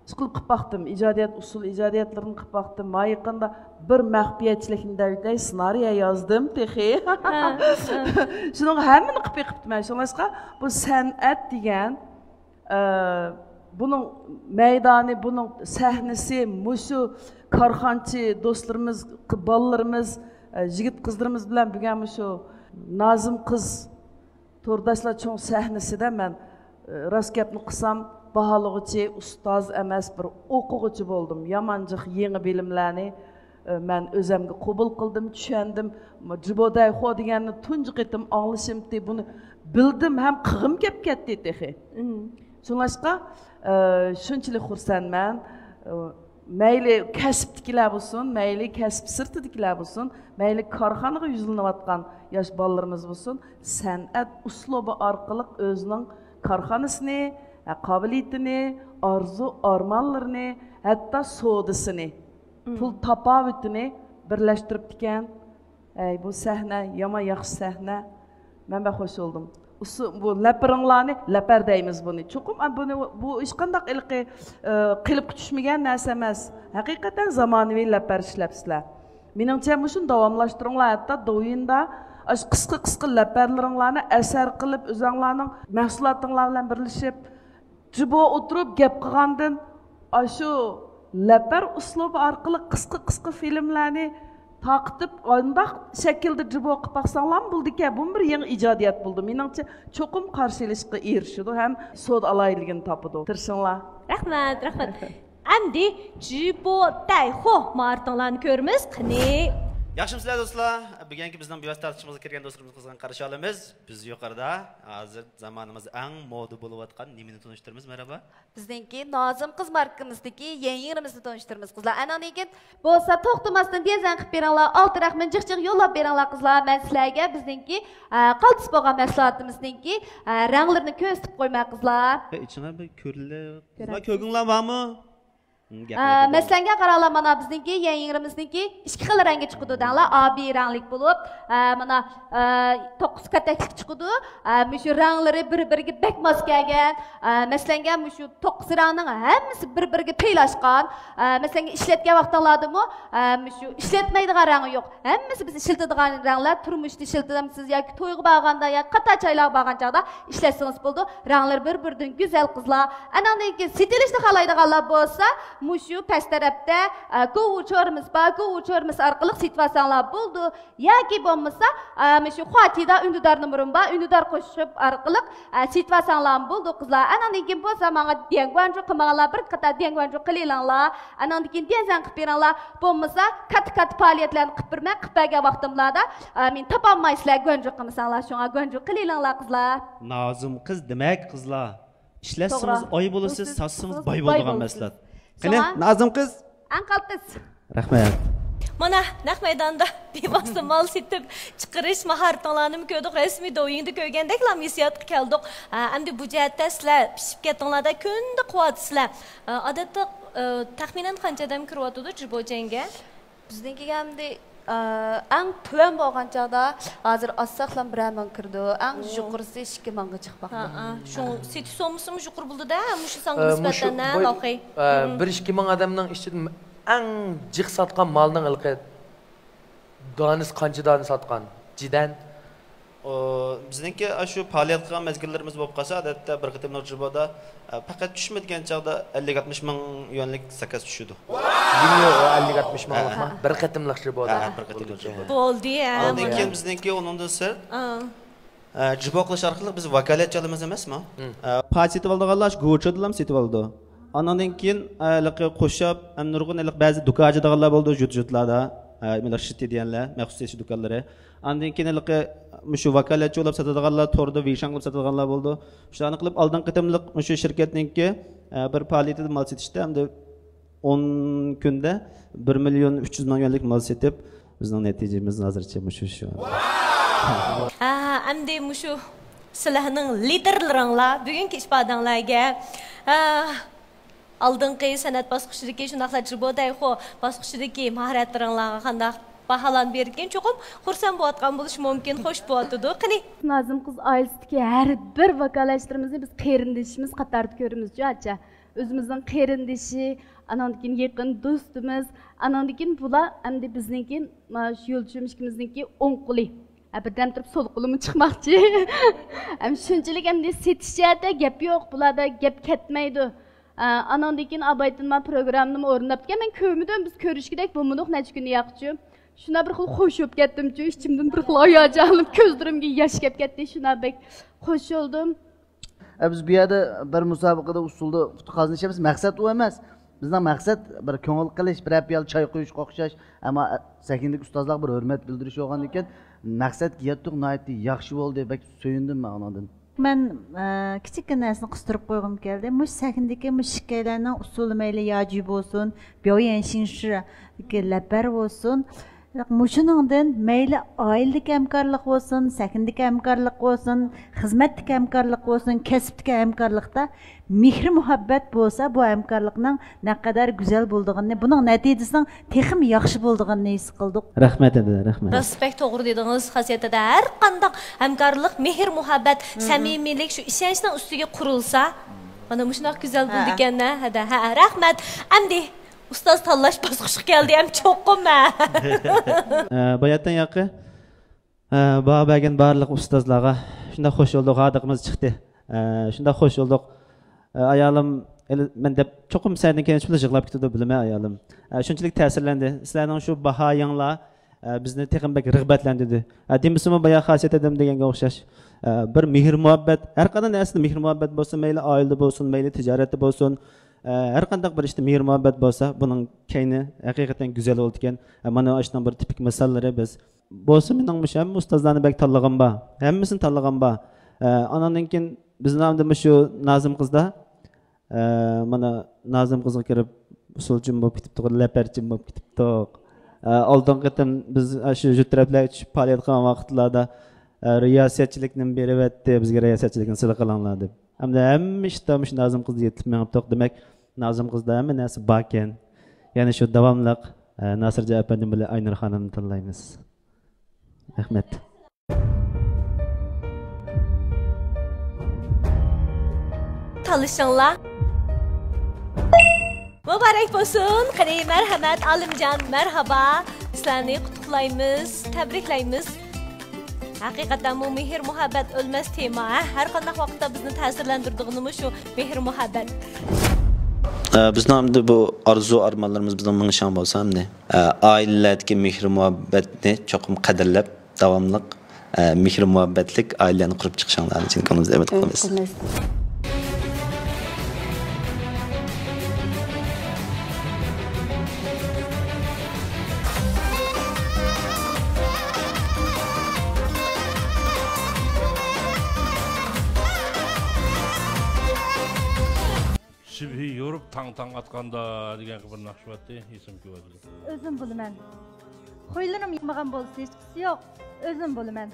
ئىشقىلىپ قىلىپ باقتىم، ئىجادىيەت، ئۇسسۇل ئىجادىيەتلىرىنى قىلىپ باقتىم. ما يېقىندا بىر مەخپىيەتچىلىكنى دەۋېتەي، سېنارىيە يازدىم تېخى. ھە، ھە. شۇنىڭغا ھەممىنى قىلىپ بېقىپتىمەن. شۇڭلاشقا بۇ سەنئەت دېگەن، ئە، بۇنىڭ مەيدانى، بۇنىڭ سەھنىسى مۇشۇ كارخانىچى دوستلىرىمىز، بالىلىرىمىز، ئە، يىگىت قىزلىرىمىز بىلەن بۈگۈن مۇشۇ نازىم قىز تورداشلار چوڭ سەھنىسىدە مەن، ئى، راست گەپنى قىلسام، باھالىغۇچى، ئۇستاز ئەمەس، بىر ئوقۇغۇچى بولدۇم. يامان جىق يېڭى بىلىملەرنى، ئى، مەن ئۆزەمگە قوبۇل قىلدىم، چۈشەندىم. جىبو دەيخو دېگەننى تۇنجى قېتىم ئاڭلىشىمتى، بۇنى بىلدىم ھەم قىلغۇم كەپ كەتتى تېخى. شۇڭلاشقا، ئى، شۇنچىلىك خۇرسەنمەن. ئى، مەيلى كەسىپتىكىلەر بولسۇن، مەيلى كەسىپ سىرتىدىكىلەر بولسۇن، مەيلى كارخانىغا يۈزلىنىۋاتقان ياش بالىلىرىمىز بولسۇن، سەنئەت ئۇسلۇبى ئارقىلىق ئۆزىنىڭ كارخانىسىنى، قابىلىيىتىنى، ئارزۇ ئارمانلىرىنى، ھەتتا سودىسىنى، پۇل تاپاۋىتىنى بىرلەشتۈرۈپتىكەن. ئەي، بۇ سەھنە، يامان ياخشى سەھنە. مەن بەك خوش بولدۇم. ئۇسسۇ-، بۇ لەپىرىڭلارنى، لەپەر دەيمىز بۇنى. چوقۇم، ئا، بۇنى، بۇ ھېچقانداق ھېلىقى، ئە، قېلىپقا چۈشمىگەن نەرسە ئەمەس. ھەقىقەتەن زامانىۋى لەپەر ئىشلەپسىلەر. مېنىڭچە، مۇشۇنى داۋاملاشتۇرۇڭلار. ھەتتا دوۋيىندا ئاشۇ قىسقا، قىسقا لەپەرلىرىڭلارنى ئەسەر قىلىپ، ئۆزەڭلارنىڭ مەھسۇلاتىڭلار بىلەن بىرلىشىپ، جىبو ئولتۇرۇپ گەپ قىلغاندىن، ئاشۇ لەپەر ئۇسلۇبى ئارقىلىق قىسقا، قىسقا فىلىملەرنى تارقىتىپ، ئانداق شەكىلدە جىبو قىلىپ باقساڭلارمۇ بولىدىكەن. بۇمۇ بىر يېڭى ئىجادىيەت بولىدۇ. مېنىڭچە، چوقۇم قارشى ئېلىشقا ئېرىشىدۇ ھەم سودا ئالاھىدىلىكىنى تاپىدۇ. تىرىشىڭلار. رەھمەت، رەھمەت. ئەمدى جىبو دەيخو ماھارىتىڭلارنى كۆرىمىز، قېنى. ياخشىمۇسىلەر دوستلار؟ بۈگۈنكى بىزنىڭ بىۋاسىتە تارتىشىمىزغا كىرگەن دوستلىرىمىزغا قىزغىن قارشى ئالىمىز. بىز يۇقىرىدا، ھازىر زامانىمىزدا ئەڭ مودا بولۇۋاتقان نېمىنى تونۇشتۇرىمىز، مەرھابا؟ بىزنىڭكى نازىم قىز ماركىمىزدىكى يەڭگىرىمىزنى تونۇشتۇرىمىز، قىزلار. ئەنىڭدىن كېيىن بولسا توختىماستىن دېزاين قىلىپ بېرىڭلار، ئالتە رەخنىنى جىق جىق يوللاپ بېرىڭلار، قىزلار. مەن سىلەرگە بىزنىڭكى، ئە، قالتىس بولغان مەھسۇلاتىمىزنىڭكى، ئە، رەڭلىرىنى كۆرسىتىپ قويماي، قىزلار. ئىچىڭلار بىر كۆرۈلە. قىزلار، كۆرگۈڭلار بارمۇ؟ ئە، مەسىلەنگە قاراڭلار، مانا بىزنىڭكى يەڭگىرىمىزنىڭكى ئىككى خىل رەڭگى چىقىدۇ دەڭلار. ئابىي رەڭلىك بولۇپ، ئە، مانا، ئە، توققۇز كاتەكلىك چىقىدۇ. ئە، مۇشۇ رەڭلىرى بىر-بىرىگە بەك ماس كەلگەن. ئە، مەسىلەنگە مۇشۇ توققۇز رەڭنىڭ ھەممىسى بىر-بىرىگە پەيلاشقان. ئە، مەسىلەنگە ئىشلەتكەن ۋاقتىڭلاردىمۇ، ئە، مۇشۇ ئىشلەتمەيدىغان رەڭ يوق. ھەممىسى بىز ئىشلىتىدىغان رەڭلەر، تۇرمۇشتا ئىشلىتىمسىز ياكى تويغا بارغاندا ياكى قاتار چايلارغا بارغان چاغدا ئىشلەتسىڭىز بولىدۇ. رەڭلىرى بىر-بىرىدىن گۈزەل، قىزلار. ئەنەڭدىن كېيىن سېتىۋېلىشنى خالايدىغانلار بولسا، مۇشۇ پەس تەرەپتە، ئە، گوۋۇ چورىمىز بار، گوۋۇ چورىمىز ئارقىلىق سېتىۋالساڭلار بولىدۇ. ياكى بولمىسا، ئە، مۇشۇ خۇاتىدا ئۈندىدار نومۇرۇم بار، ئۈندىدار قوشۇپ ئارقىلىق، ئە، سېتىۋالساڭلارمۇ بولىدۇ، قىزلار. ئەنەڭدىن كېيىن بولسا ماڭا ديەنگۇەنجۇ قىلمىغانلار بىر قاتار ديەنگۇەنجۇ قىلىۋېلىڭلار. ئەنەڭدىن كېيىن ديەنزەن قىلىپ بېرىڭلار. بولمىسا كاتتا-كاتتا پائالىيەتلەرنى قىلىپ بېرىمەن، قىلىپ بەرگەن ۋاقتىملاردا، ئە، مېنى تاپالمايسىلەر، گۇەنجۇ قىلمىساڭلار، شۇڭا گۇەنجۇ قىلىۋېلىڭلار، قىزلار. نازىم قىز دېمەك، قىزلار. ئىشلەتسىڭىز ئاي بولىسىز، ساتسىڭىز باي بولىدىغان مەھسۇلات. قېنى، شۇڭا نازىم قىز. ئەڭ قالتىس. رەھمەت. مانا، نەق مەيداندا بىۋاسىتە مال سېتىپ چىقىرىش ماھارىتىڭلارنىمۇ كۆردۇق. رەسمىي دوۋيىڭدا كۆرگەندەكلا ھېسسىياتقا كەلدۇق. ئە، ئەمدى بۇ جەھەتتە سىلەر پىشىپ كەتتىڭلار-دە، كۈندە قىلىۋاتىسىلەر. ئە، ئادەتتە، ئە، تەخمىنەن قانچە ئادەم كىرىۋاتىدۇ جىبوجيەنگە؟ بىزنىڭكىگە ئەمدى، ئە، ئەڭ تۆۋەن بولغان چاغدا ھازىر ئازساقلام بىرەر مىڭ كىرىدۇ، ئەڭ يۇقىرىسى ئىككى مىڭغا چىقىپ باققان. ھە، ھە. شۇ سېتىش سوممىسىمۇ يۇقىرى بولىدۇ-دە، مۇشۇ سانغا ئە، مۇشۇ نىسبەتەن، ھە، بۇ، لاخىي. ئە، بىر ئىككى مىڭ ئادەمنىڭ ئىچىدىن ئەڭ جىق ساتقان مالنىڭ ھېلىقى دانىسى قانچە دانە ساتقان؟ جىدەن. ئو، بىزنىڭكى ئاشۇ پائالىيەت قىلغان مەزگىللىرىمىز بولۇپ قالسا، ئادەتتە بىر قېتىملىق جىبودا، ئە، پەقەت چۈشمە دېگەن چاغدا ئەللىك ئەللىك مىڭ يۈەنلىك زاكاز چۈشىدۇ. يېڭى ئەللىك ئەللىك مىڭ ھە. بىر قېتىملىق جىبودا. ھە، بىر قېتىملىق جىبو. بولدى، ھە، ئاندىن مانا. كېيىن بىزنىڭكى ئۇنىڭدىن سىرت، ئا. ئە، جىبو قىلىش ئارقىلىق بىز ۋاكالەتچى ئالىمىز ئەمەسمۇ؟ ھىم. ئە، پاچ سېتىۋالىدىغانلار شۇ گۇچىدىنلا سېتىۋالىدۇ. ئانىڭدىن كېيىن، ئە، ھېلىقى قوشاپ، ھەم نۇرغۇن ھېلىقى بەزى دۇكان ئاچىدىغانلار بولىدۇ، جۇت-جۇتلاردا. ئە، مانا شىتى دېگەنلەر، مەخسۇس ئېشى دۇكانلىرى. ئاندىن كېيىن ھېلىقى مۇشۇ ۋاكالەتچى بولۇپ ساتىدىغانلار، توردا ۋېيشاڭ قىلىپ ساتىدىغانلار بولىدۇ. شۇلارنى قىلىپ ئالدىنقى قېتىملىق مۇشۇ شىركەتنىڭكى، ئە، بىر پائالىيىتىدە مال سېتىشتا ئەمدى ئون كۈندە بىر مىليون ئۈچ يۈز مىڭ يۈەنلىك مال سېتىپ، بىزنىڭ نەتىجىمىز ھازىرچە مۇشۇ شۇ. ھە، ئەمدى مۇشۇ سىلەرنىڭ لىدېرلىرىڭلار بۈگۈنكى ئىپادەڭلارگە، ھە، ئالدىنقى سەنئەت باسقۇچىدىكى، شۇنداقلا جىبو دايخۇ باسقۇچىدىكى ماھارەتلىرىڭلارغا قانداق باھالارنى بېرىدىكىن، چوقۇم خۇرسەن بولۇۋاتقان بولۇشى مۇمكىن، خوش بولۇۋاتىدۇ. قېنى؟ نازىم قىز ئائىلىسىدىكى ھەر بىر ۋاكالەتچىلىرىمىزنى بىز قېرىندىشىمىز قاتارىدا كۆرىمىزچۇ، ئاچا. ئۆزىمىزنىڭ قېرىندىشى، ئاناندىن كېيىن يېقىن دوستىمىز، ئاناندىن كېيىن بۇلار ئەمدى بىزنىڭكى، مانا شۇ يولدىشىم ئىككىمىزنىڭكى ئوڭ قولى. ھە، بىردەم تۇرۇپ سول قولىمۇ چىقماقچى. ھەم شۇنچىلىك ئەمدى سېتىش جەھەتتە گەپ يوق، بۇلاردا گەپ كەتمەيدۇ. ئە، ئاناندىن كېيىن ئابايتىنما پروگراممىنىمۇ ئورۇنداپتىكەن، مەن كۆرمىدىم، بىز كۆرۈشكۈدەك بولمىدۇق نەچچە كۈندە ياقچۇ. شۇنا بىر خىل خوش بولۇپ كەتتىمچۇ، ئىچىمدىن بىر خىل ھاياجانلىنىپ كۆزلىرىمگە ياش كەپ كەتتى، شۇنا بەك خوش بولدۇم. ئە، بىز بۇ يەردە بىر مۇسابىقىدە ئۇسسۇلدا ئۇتۇق قازىنىش ئەمەس، مەقسەت ئۇ ئەمەس. بىزنىڭ مەقسەت بىر كۆڭۈل قىلىش، بىرەر پىيالە چاي قۇيۇشقا ئوخشاش. ئەمما سەھنىدىكى ئۇستازلارغا بىر ھۆرمەت بىلدۈرۈش بولغاندىكىن، مەقسەتكە يەتتۇق، ناھايىتى ياخشى بولدى، بەك سۆيۈندۈم مەن ئۇنىڭدىن. مەن، ئە، كىچىككىنە نەرسىنى قىستۇرۇپ قويغۇم كەلدى. مۇشۇ سەھنىدىكى مۇشۇ ئىككىيلەننىڭ ئۇسسۇلى مەيلى ياجۈ بولسۇن، بياۋيەنشىڭشىدىكى لەپەر بولسۇن، مۇشۇنىڭدىن مەيلى ئائىلىدىكى ھەمكارلىق بولسۇن، سەھنىدىكى ھەمكارلىق بولسۇن، خىزمەتتىكى ھەمكارلىق بولسۇن، كەسىپتىكى ھەمكارلىقتا مېھرى مۇھەببەت بولسا، بۇ ھەمكارلىقنىڭ نەقەدەر گۈزەل بولىدىغىنىنى، بۇنىڭ نەتىجىسىنىڭ تېخىمۇ ياخشى بولىدىغىنىنى ھېس قىلدۇق. رەھمەت ئەدە، رەھمەت. راست، بەك توغرا دېدىڭىز. خاسىيەتتە ھەر قانداق ھەمكارلىق مېھىر مۇھەببەت، سەمىمىيلىك، شۇ ئىشەنچنىڭ ئۈستىگە قۇرۇلسا، مانا مۇشۇنداق گۈزەل بولىدىكەن. ھە، ھە، رەھمەت. ئەمدى ئۇستاز تاللاش باسقۇچىغا كەلدى، ئەم چوقۇم، ھە. ئە، باياتتىن ياقى، ئە، باھا بەرگەن بارلىق ئۇستازلارغا شۇنداق خوش بولدۇق، ھاردۇقىمىز چىقتى. ئە، شۇنداق خوش بولدۇق. ئە، ئايالىم، ئېلى-، مەن دەپ چوقۇم سەھنىدىن كېيىن شۇنداق يىغلاپ كېتىدۇ، بىلىمەن ئايالىم. ئە، شۇنچىلىك تەسىرلەندى. سىلەرنىڭ شۇ باھايىڭلار، ئە، بىزنى تېخىمۇ بەك رىغبەتلەندۈردى. ئە، دېمىسىمۇ بايا خاسىيەت ئادەم دېگەنگە ئوخشاش. ئە، بىر مېھىر مۇھەببەت، ھەر قانداق نەرسىدە مېھىر مۇھەببەت بولسۇن، مەيلى ئائىلىدە بولسۇن، مەيلى تىجارەتتە بولسۇن، ئە، ھەر قانداق بىر ئىشتا مېھىر مۇھەببەت بولسا، بۇنىڭ كەينى ھەقىقەتەن گۈزەل بولىدىكەن. ئە، مانا ئاشۇنىڭ بىر تىپىك مىساللىرى بىز. بولسا مېنىڭ مۇشۇ ھەممە ئۇستازلارنى بەك تاللىغىنىم بار. ھەممىسىنى تاللىغىنىم بار. ئە، ئاناندىن كېيىن بىزنىڭ ئەمدى مۇشۇ نازىم قىزدا، ئە، مانا نازىم قىزغا كىرىپ ئۇسسۇلچىمۇ بولۇپ كېتىپتۇق، لەپەرچىمۇ بولۇپ كېتىپتۇق. ئە، ئالدىنقى قېتىم بىز ئاشۇ جۈت تەرەپلەرگە چۈشۈپ پائالىيەت قىلغان ۋاقىتلاردا، ئە، رىياسەتچىلىكنى بېرىۋەتتى، بىزگە رىياسەتچىلىكنى سىلەر قىلىڭلار دەپ. ئەمدى ھەممە ئىشتا مۇشۇ نازىم قىزدا يېتىلىپ مېڭىپتۇق. دېمەك، نازىم قىزدا ھەممە نەرسە باركەن. يەنە شۇ داۋاملىق، ئە، ناسىرجان ئەپەندىم بىلەن ئاينۇر خانىمنى تاللايمىز. رەھمەت. تاللىشىڭلار مۇبارەك بولسۇن. قېنى، مەرھەمەت، ئالىمجان، مەرھابا. سىلەرنى قۇتلۇقلايمىز، تەبرىكلەيمىز. ھەقىقەتەنمۇ مېھىر-مۇھەببەت ئۆلمەس تېما، ھە؟ ھەر قانداق ۋاقىتتا بىزنى تەسىرلەندۈرىدىغىنىمۇ شۇ مېھىر-مۇھەببەت. ئە، بىزنىڭ ئەمدى بۇ ئارزۇ-ئارمانلىرىمىز بىزنىڭ مېڭىشىڭ بولسا ئەمدى، ئە، ئائىلىلەردىكى مېھىر-مۇھەببەتنى چوقۇم قەدىرلەپ، داۋاملىق، ئە، مېھىر-مۇھەببەتلىك ئائىلىلەرنى قۇرۇپ چىقىشىڭلارنى چىن كۆڭلىمىزدىن ئۈمىد قىلىمىز. يورۇپ تاڭ تاڭ ئاتقاندا دېگەن بىر ناخشا بارتى، ئېسىمگە كېلىۋاتىدۇ. ئۆزۈم بولىمەن. خۇيلىرىم يامىغان بولسا ھېچقىسى يوق. ئۆزۈم بولىمەن.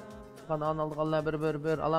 قانان ئالدىغانلار بىر بىر بىر، ئالا